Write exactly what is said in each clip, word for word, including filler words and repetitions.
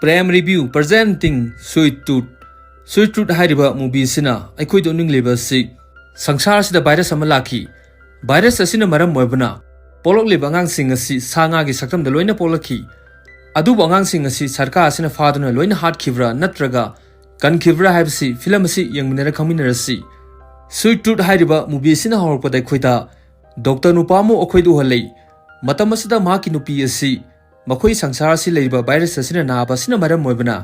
Prem Review presenting Sweet Tooth. Sweet Tooth ꯍꯥꯏꯔꯤꯕ movie ꯑꯁꯤꯅ ꯑꯩꯈꯣꯏꯗ ꯎꯠꯅꯤꯡꯂꯤꯕ ꯑꯁꯤ, ꯁꯪꯁꯥꯔ ꯑꯁꯤꯗ virus ꯑꯃ ꯂꯥꯛꯈꯤ꯫ Virus ꯑꯁꯤꯅ ꯃꯔꯝ ꯑꯣꯏꯕꯅ ꯄꯣꯛꯂꯛꯂꯤꯕ ꯑꯉꯥꯡꯁꯤꯡ ꯑꯁꯤ ꯁꯥ ꯉꯥꯒꯤ ꯁꯛꯇꯝꯗ ꯂꯣꯏꯅ ꯄꯣꯛꯂꯛꯈꯤ꯫ ꯑꯗꯨꯕꯨ ꯑꯉꯥꯡꯁꯤꯡ ꯑꯁꯤ ꯁꯔꯀꯥꯔ ꯑꯁꯤꯅ ꯐꯥꯗꯨꯅ ꯂꯣꯏꯅ ꯍꯥꯠꯈꯤꯕ꯭ꯔꯥ ꯅꯠꯇ꯭ꯔꯒ ꯀꯟꯈꯤꯕ꯭ꯔꯥ ꯍꯥꯏꯕꯁꯤ film ꯑꯁꯤ ꯌꯦꯡꯃꯤꯟꯅꯔ ꯈꯪꯃꯤꯟꯅꯔꯁꯤ꯫ Sweet Tooth ꯍꯥꯏꯔꯤꯕ movie ꯑꯁꯤꯅ ꯍꯧꯔꯛꯄꯗ ꯑꯩꯈꯣꯏꯗ doctor ꯅꯨꯄꯥ ꯑꯃ ꯑꯩꯈꯣꯏꯗ ꯎꯍꯜꯂꯤ꯫ ꯃꯇꯝ ꯑꯁꯤꯗ ꯃꯍꯥꯛꯀꯤ ꯅꯨꯄꯤ ꯑꯁꯤ ꯃꯈꯣꯏ ꯁꯪꯁꯥꯔ ꯑꯁꯤ ꯂꯩꯔꯤꯕ virus ꯑꯁꯤꯅ ꯅꯥꯕ ꯑꯁꯤꯅ ꯃꯔꯝ ꯑꯣꯏꯕꯅ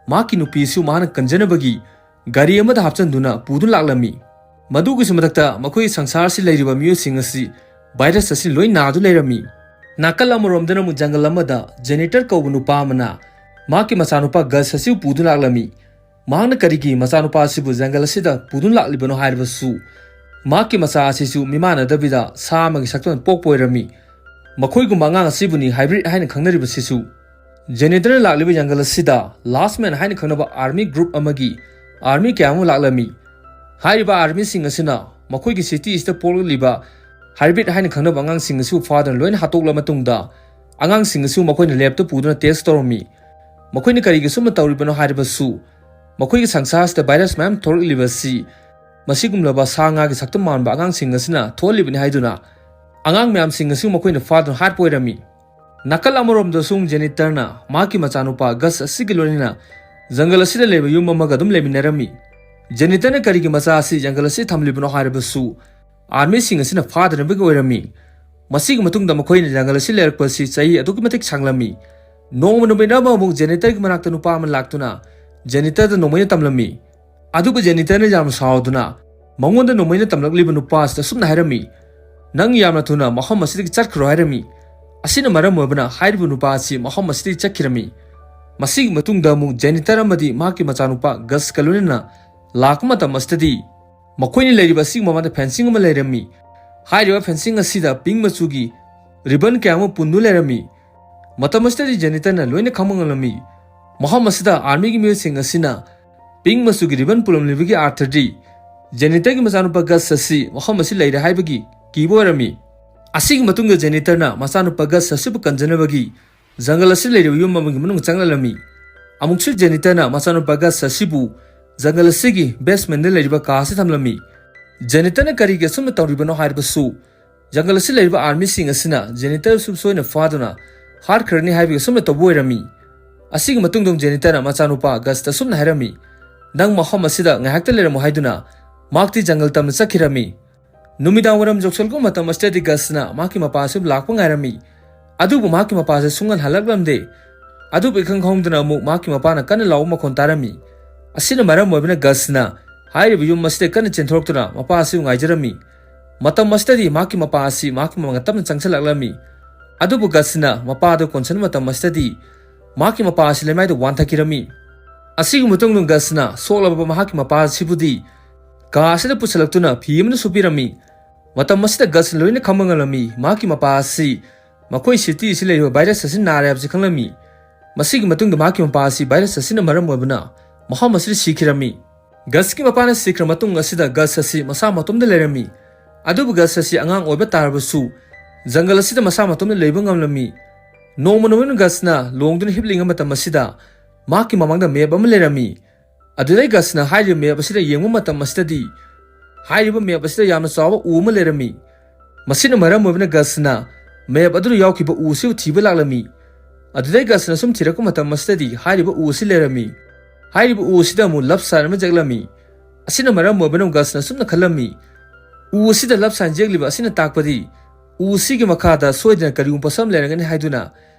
ꯃꯍꯥꯛꯀꯤ ꯅꯨꯄꯤꯁꯨ ꯃꯍꯥꯛꯅ ꯀꯟꯖꯅꯕꯒꯤ ꯒꯥꯔꯤ ꯑꯃꯗ ꯍꯥꯞꯆꯤꯟꯗꯨꯅ ꯄꯨꯗꯨꯅ ꯂꯥꯛꯂꯝꯃꯤ꯫ ꯃꯗꯨꯒꯤꯁꯨ ꯃꯊꯛꯇ ꯃꯈꯣꯏꯒꯤ ꯁꯪꯁꯥꯔ ꯑꯁꯤ ꯂꯩꯔꯤꯕ ꯃꯤꯑꯣꯏꯁꯤꯡ ꯑꯁꯤ virus ꯑꯁꯤ ꯂꯣꯏ ꯅꯥꯗꯨ ꯂꯩꯔꯝꯃꯤ꯫ ꯅꯥꯀꯜ ꯑꯃꯔꯣꯝꯗꯅ ꯑꯃꯨꯛ ꯖꯪꯒꯜ ꯑꯃꯗ Janitor ꯀꯧꯕ ꯅꯨꯄꯥ ꯑꯃꯅ ꯃꯍꯥꯛꯀꯤ ꯃꯆꯥꯅꯨꯄꯥ Gus ꯑꯁꯤꯕꯨ ꯄꯨꯗꯨꯅ ꯂꯥꯛꯂꯝꯃꯤ꯫ ꯃꯍꯥꯛꯅ ꯀꯔꯤꯒꯤ ꯃꯆꯥꯅꯨꯄꯥ ꯑꯁꯤꯕꯨ ꯖꯪꯒꯜ ꯑꯁꯤꯗ ꯄꯨꯗꯨꯅ ꯂꯥꯛꯂꯤꯕꯅꯣ ꯍꯥꯏꯔꯕꯁꯨ, ꯃꯍꯥꯛꯀꯤ ꯃꯆꯥ ꯑꯁꯤꯁꯨ ꯃꯤꯃꯥꯟꯅꯗꯕꯤꯗ ꯁꯥ ꯑꯃꯒꯤ ꯁꯛꯇꯝ ꯄꯣꯛꯄ ꯑꯣꯏꯔꯝꯃꯤ꯫ ꯃꯈꯣꯏꯒꯨꯝꯕ ꯑꯉꯥꯡ ꯑꯁꯤꯕꯨꯅꯤ hybrid ꯍꯥꯏꯅ ꯈꯪꯅꯔꯤꯕꯁꯤꯁꯨ꯫ Janitorꯅ ꯂꯥꯛꯂꯤꯕ ꯖꯪꯒꯜ ꯑꯁꯤꯗ Last Man ꯍꯥꯏꯅ ꯈꯪꯅꯕ army group ꯑꯃꯒꯤ army ꯀꯌꯥ ꯑꯃ ꯂꯥꯛꯂꯝꯃꯤ꯫ ꯍꯥꯏꯔꯤꯕ armyꯁꯤꯡ ꯑꯁꯤꯅ ꯃꯈꯣꯏꯒꯤ cityꯁꯤꯗ ꯄꯣꯛꯂꯛꯂꯤꯕ hybrid ꯍꯥꯏꯅ ꯈꯪꯅꯕ ꯑꯉꯥꯡꯁꯤꯡ ꯑꯁꯤꯕꯨ ꯐꯥꯗꯨꯅ ꯂꯣꯏꯅ ꯍꯥꯠꯇꯣꯛꯂꯕ ꯃꯇꯨꯡꯗ, ꯑꯉꯥꯡꯁꯤꯡ ꯑꯁꯤꯕꯨ ꯃꯈꯣꯏꯅ labꯇ ꯄꯨꯗꯨꯅ test ꯇꯧꯔꯝꯃꯤ꯫ ꯃꯈꯣꯏꯅ ꯀꯔꯤꯒꯤ ꯑꯁꯨꯝꯅ ꯇꯧꯔꯤꯕꯅꯣ ꯍꯥꯏꯔꯕꯁꯨ, ꯃꯈꯣꯏꯒꯤ ꯁꯪꯁꯥꯔꯁꯤꯗ virus ꯃꯌꯥꯝ ꯊꯣꯛꯂꯛꯂꯤꯕ ꯑꯁꯤ ꯃꯁꯤꯒꯨꯝꯂꯕ ꯁꯥ ꯉꯥꯒꯤ ꯁꯛꯇꯝ ꯃꯥꯟꯕ ꯑꯉꯥꯡꯁꯤꯡ ꯑꯁꯤꯅ ꯊꯣꯛꯍꯜꯂꯤꯕꯅꯤ ꯍꯥꯏꯗꯨꯅ, ꯑꯉꯥꯡ ꯃꯌꯥꯝꯁꯤꯡ ꯑꯁꯤ ꯃꯈꯣꯏꯅ ꯐꯥꯗꯨꯅ ꯍꯥꯠꯄ ꯑꯣꯏꯔꯝꯃꯤ꯫ ꯅꯥꯀꯜ ꯑꯃꯔꯣꯝꯗꯁꯨ Janitorꯅ ꯃꯍꯥꯛꯀꯤ ꯃꯆꯥꯅꯨꯄꯥ Gus ꯑꯁꯤꯒ ꯂꯣꯏꯅꯅ ꯖꯪꯒꯜ ꯑꯁꯤꯗ ꯂꯩꯕ ꯌꯨꯝ ꯑꯃꯒ ꯑꯗꯨꯝ ꯂꯩꯃꯤꯟꯅꯔꯝꯃꯤ꯫ Janitorꯅ ꯀꯔꯤꯒꯤ ꯃꯆꯥ ꯑꯁꯤ ꯖꯪꯒꯜ ꯑꯁꯤꯗ ꯊꯝꯂꯤꯕꯅꯣ ꯍꯥꯏꯔꯕꯁꯨ, armyꯁꯤꯡ ꯑꯁꯤꯅ ꯐꯥꯗꯅꯕꯒꯤ ꯑꯣꯏꯔꯝꯃꯤ꯫ ꯃꯁꯤꯒꯤ ꯃꯇꯨꯡꯗ ꯃꯈꯣꯏꯅ ꯖꯪꯒꯜ ꯑꯁꯤ ꯂꯩꯔꯛꯄ ꯑꯁꯤ ꯆꯍꯤ ꯑꯗꯨꯛꯀꯤ ꯃꯇꯤꯛ ꯁꯥꯡꯂꯝꯃꯤ꯫ ꯅꯣꯡꯃ ꯅꯨꯃꯤꯠ ꯑꯃ ꯑꯃꯨꯛ Janitorꯒꯤ ꯃꯅꯥꯛꯇ ꯅꯨꯄꯥ ꯑꯃ ꯂꯥꯛꯇꯨꯅ Janitorꯗ ꯅꯣꯡꯃꯩꯅ ꯇꯝꯂꯝꯃꯤ꯫ ꯑꯗꯨꯕꯨ Janitorꯅ ꯌꯥꯝꯅ ꯁꯥꯎꯗꯨꯅ ꯃꯉꯣꯟꯗ ꯅꯣꯡꯃꯩꯅ ꯇꯝꯂꯛꯂꯤꯕ ꯅꯨꯄꯥ ꯑꯁꯤꯗ ꯑꯁꯨꯝꯅ ꯍꯥꯏꯔꯝꯃꯤ, "ꯅꯪ ꯌꯥꯝꯅ ꯊꯨꯅ ꯃꯐꯝ ꯑꯁꯤꯗꯒꯤ ꯆꯠꯈ꯭ꯔꯣ" ꯍꯥꯏꯔꯝꯃꯤ꯫ ꯑꯁꯤꯅ ꯃꯔꯝ ꯑꯣꯏꯕꯅ ꯍꯥꯏꯔꯤꯕ ꯅꯨꯄꯥ ꯑꯁꯤ ꯃꯐꯝ ꯑꯁꯤꯗꯒꯤ ꯆꯠꯈꯤꯔꯝꯃꯤ꯫ ꯃꯁꯤꯒꯤ ꯃꯇꯨꯡꯗ ꯑꯃꯨꯛ Janitor ꯑꯃꯗꯤ ꯃꯍꯥꯛꯀꯤ ꯃꯆꯥꯅꯨꯄꯥ Gusꯀ ꯂꯣꯏꯅꯅ ꯂꯥꯛꯄ ꯃꯇꯝ ꯑꯁꯤꯗꯗꯤ, ꯃꯈꯣꯏꯅ ꯂꯩꯔꯤꯕ ꯑꯁꯤꯒꯤ ꯃꯃꯥꯡꯗ fencing ꯑꯃ ꯂꯩꯔꯝꯃꯤ꯫ ꯍꯥꯏꯔꯤꯕ fencing ꯑꯁꯤꯗ pink ꯃꯆꯨꯒꯤ ribbon ꯀꯌꯥ ꯑꯃ ꯄꯨꯟꯗꯨꯅ ꯂꯩꯔꯝꯃꯤ꯫ ꯃꯇꯝ ꯑꯁꯤꯗꯗꯤ Janitorꯅ ꯂꯣꯏꯅ ꯈꯪꯕ ꯉꯝꯂꯝꯃꯤ꯫ ꯃꯐꯝ ꯑꯁꯤꯗ armyꯒꯤ ꯃꯤꯑꯣꯏꯁꯤꯡ ꯑꯁꯤꯅ pink ꯃꯆꯨꯒꯤ ribbon ꯄꯨꯜꯂꯝꯂꯤꯕꯒꯤ ꯑꯥꯔꯊꯗꯤ Janitorꯒꯤ ꯃꯆꯥꯅꯨꯄꯥ Gus ꯑꯁꯤ ꯃꯐꯝ ꯑꯁꯤ ꯂꯩꯔꯦ ꯍꯥꯏꯕꯒꯤ ꯀꯤꯕ ꯑꯣꯏꯔꯝꯃꯤ꯫ ꯑꯁꯤꯒꯤ ꯃꯇꯨꯡꯗ Janitorꯅ ꯃꯆꯥꯅꯨꯄꯥ Gus ꯑꯁꯤꯕꯨ ꯀꯟꯖꯅꯕꯒꯤ ꯖꯪꯒꯜ ꯑꯁꯤ ꯂꯩꯔꯤꯕ ꯌꯨꯝ ꯑꯃꯒꯤ ꯃꯅꯨꯡ ꯆꯪꯂꯛꯂꯝꯃꯤ꯫ ꯑꯃꯨꯛꯁꯨ ꯖꯦꯅꯤꯇꯔꯅ ꯃꯆꯥꯅꯨꯄꯥ ꯒꯁ ꯑꯁꯤꯕꯨ ꯖꯪꯒꯜ ꯑꯁꯤꯒꯤ ꯕꯦꯁꯃꯦꯟꯗ ꯂꯩꯔꯤꯕ ꯀꯥ ꯑꯁꯤ ꯊꯝꯂꯝꯃꯤ꯫ ꯖꯦꯅꯤꯇꯔꯅ ꯀꯔꯤꯒꯤ ꯑꯁꯨꯝꯅ ꯇꯧꯔꯤꯕꯅꯣ ꯍꯥꯏꯔꯕꯁꯨ, ꯖꯪꯒꯜ ꯑꯁꯤ ꯂꯩꯔꯤꯕ ꯑꯥꯔꯃꯤꯁꯤꯡ ꯑꯁꯤꯅ ꯖꯦꯅꯤꯇꯔ ꯑꯁꯤ ꯁꯣꯏꯅ ꯐꯥꯗꯨꯅ ꯍꯥꯠꯈ꯭ꯔꯅꯤ ꯍꯥꯏꯕꯒꯤ ꯑꯁꯨꯝꯅ ꯇꯧꯕ ꯑꯣꯏꯔꯝꯃꯤ꯫ ꯑꯁꯤꯒꯤ ꯃꯇꯨꯡꯗ ꯖꯦꯅꯤꯇꯔꯅ ꯃꯆꯥꯅꯨꯄꯥ ꯒꯁꯇ ꯑꯁꯨꯝꯅ ꯍꯥꯏꯔꯝꯃꯤ, "ꯅꯪ ꯃꯐꯝ ꯑꯁꯤꯗ ꯉꯥꯏꯍꯥꯛꯇ ꯂꯩꯔꯝꯃꯨ" ꯍꯥꯏꯗꯨꯅ ꯃꯍꯥꯛꯇꯤ ꯖꯪꯒꯜ ꯇꯝꯅ ꯆꯠꯈꯤꯔꯝꯃꯤ꯫ ꯅꯨꯃꯤꯗꯥꯡ ꯋꯥꯏꯔꯝ ꯌꯧꯁꯤꯜꯂꯛꯄ ꯃꯇꯝ ꯑꯁꯤꯗꯗꯤ ꯒꯁꯅ ꯃꯍꯥꯛꯀꯤ ꯃꯄꯥ ꯑꯁꯤ ꯂꯥꯛꯄ ꯉꯥꯏꯔꯝꯃꯤ꯫ ꯑꯗꯨꯕꯨ ꯃꯍꯥꯛꯀꯤ ꯃꯄꯥꯁꯦ ꯁꯨꯡꯍꯟ ꯍꯜꯂꯛꯂꯝꯗꯦ꯫ ꯑꯗꯨꯕꯨ ꯏꯈꯪ ꯈꯪꯍꯧꯗꯅ ꯑꯃꯨꯛ ꯃꯍꯥꯛꯀꯤ ꯃꯄꯥꯅ ꯀꯟꯅ ꯂꯥꯎꯕ ꯃꯈꯣꯟ ꯇꯥꯔꯝꯃꯤ꯫ ꯑꯁꯤꯅ ꯃꯔꯝ ꯑꯣꯏꯕꯅ ꯒꯁꯅ ꯍꯥꯏꯔꯤꯕ ꯌꯨꯝ ꯑꯁꯤꯗ ꯀꯟꯅ ꯆꯦꯟꯊꯣꯔꯛꯇꯨꯅ ꯃꯄꯥ ꯑꯁꯤꯕꯨ ꯉꯥꯏꯖꯔꯝꯃꯤ꯫ ꯃꯇꯝ ꯑꯁꯤꯗꯗꯤ ꯃꯍꯥꯛꯀꯤ ꯃꯄꯥ ꯑꯁꯤ ꯃꯍꯥꯛꯀꯤ ꯃꯃꯥꯡꯗ ꯇꯞꯅ ꯆꯪꯁꯤꯜꯂꯛꯂꯝꯃꯤ꯫ ꯑꯗꯨꯕꯨ ꯒꯁꯅ ꯃꯄꯥꯗꯨ ꯀꯣꯟꯁꯤꯟꯕ ꯃꯇꯝ ꯑꯁꯤꯗꯗꯤ ꯃꯍꯥꯛꯀꯤ ꯃꯄꯥ ꯑꯁꯤ ꯂꯩꯃꯥꯏꯗ ꯋꯥꯟꯊꯈꯤꯔꯝꯃꯤ꯫ ꯑꯁꯤꯒꯤ ꯃꯇꯨꯡꯗ ꯒꯁꯅ ꯁꯣꯛꯂꯕ ꯃꯍꯥꯛꯀꯤ ꯃꯄꯥ ꯑꯁꯤꯕꯨꯗꯤ ꯀꯥ ꯑꯁꯤꯗ ꯄꯨꯁꯤꯜꯂꯛꯇꯨꯅ ꯐꯤ ꯑꯃꯅ ꯁꯨꯞꯄꯤꯔꯝꯃꯤ꯫ ꯃꯇꯝ ꯑꯁꯤꯗ ꯒꯁꯅ ꯂꯣꯏꯅ ꯈꯪꯕ ꯉꯝꯂꯝꯃꯤ, ꯃꯍꯥꯛꯀꯤ ꯃꯄꯥ ꯑꯁꯤ ꯃꯈꯣꯏ ꯁꯤꯇꯤ ꯑꯁꯤ ꯂꯩꯔꯤꯕ ꯚꯥꯏꯔꯁ ꯑꯁꯤ ꯅꯥꯔꯦ ꯍꯥꯏꯕꯁꯤ ꯈꯪꯂꯝꯃꯤ꯫ ꯃꯁꯤꯒꯤ ꯃꯇꯨꯡꯗ ꯃꯍꯥꯛꯀꯤ ꯃꯄꯥ ꯑꯁꯤ ꯚꯥꯏꯔꯁ ꯑꯁꯤꯅ ꯃꯔꯝ ꯑꯣꯏꯕꯅ ꯃꯐꯝ ꯑꯁꯤꯗ ꯁꯤꯈꯤꯔꯝꯃꯤ꯫ ꯒꯁꯀꯤ ꯃꯄꯥꯅ ꯁꯤꯈ꯭ꯔ ꯃꯇꯨꯡ ꯑꯁꯤꯗ ꯒꯁ ꯑꯁꯤ ꯃꯁꯥ ꯃꯇꯣꯝꯗ ꯂꯩꯔꯝꯃꯤ꯫ ꯑꯗꯨꯕꯨ ꯒꯁ ꯑꯁꯤ ꯑꯉꯥꯡ ꯑꯣꯏꯕ ꯇꯥꯔꯕꯁꯨ ꯖꯪꯒꯜ ꯑꯁꯤꯗ ꯃꯁꯥ ꯃꯇꯣꯝꯗ ꯂꯩꯕ ꯉꯝꯂꯝꯃꯤ꯫ ꯅꯣꯡꯃ ꯅꯣꯡꯃꯅ ꯒꯁꯅ ꯂꯣꯡꯗꯨꯅ ꯍꯤꯞꯂꯤꯉꯩ ꯃꯇꯝ ꯑꯁꯤꯗ ꯃꯍꯥꯛꯀꯤ ꯃꯃꯥꯡꯗ ꯃꯦꯞ ꯑꯃ ꯂꯩꯔꯝꯃꯤ꯫ ꯑꯗꯨꯗꯩ ꯒꯁꯅ ꯍꯥꯏꯔꯤꯕ ꯃꯦꯞ ꯑꯁꯤꯗ ꯌꯦꯡꯕ ꯃꯇꯝ ꯑꯁꯤꯗꯗꯤ ꯍꯥꯏꯔꯤꯕ ꯃꯦꯞ ꯑꯁꯤꯗ ꯌꯥꯝꯅ ꯆꯥꯎꯕ ꯎ ꯑꯃ ꯂꯩꯔꯝꯃꯤ꯫ ꯃꯁꯤꯅ ꯃꯔꯝ ꯑꯣꯏꯕꯅ ꯒꯁꯅ ꯃꯦꯞ ꯑꯗꯨꯗ ꯌꯥꯎꯈꯤꯕ ꯎ ꯑꯁꯤꯕꯨ ꯊꯤꯕ ꯂꯥꯛꯂꯝꯃꯤ꯫ ꯑꯗꯨꯗꯩ ꯒꯁꯅ ꯁꯨꯝ ꯊꯤꯔꯛꯄ ꯃꯇꯝ ꯑꯁꯤꯗꯗꯤ ꯍꯥꯏꯔꯤꯕ ꯎ ꯑꯁꯤ ꯂꯩꯔꯝꯃꯤ꯫ ꯍꯥꯏꯔꯤꯕ ꯎ ꯑꯁꯤꯗ ꯑꯃꯨꯛ ꯂꯞ ꯁꯥꯏꯟ ꯑꯃ ꯌꯦꯛꯂꯝꯃꯤ꯫ ꯑꯁꯤꯅ ꯃꯔꯝ ꯑꯣꯏꯕꯅ ꯒꯁꯅ ꯁꯨꯝꯅ ꯈꯜꯂꯝꯃꯤ, "ꯎ ꯑꯁꯤꯗ ꯂꯞ ꯁꯥꯏꯟ ꯌꯦꯛꯂꯤꯕ ꯑꯁꯤꯅ ꯇꯥꯛꯄꯗꯤ ꯎ ꯑꯁꯤꯒꯤ ꯃꯈꯥꯗ ꯁꯣꯏꯗꯅ ꯀꯔꯤꯒꯨꯝꯕ ꯄꯣꯠꯁꯛ ꯑꯃ ꯂꯩꯔꯝꯒꯅꯤ" ꯍꯥꯏꯗꯨꯅ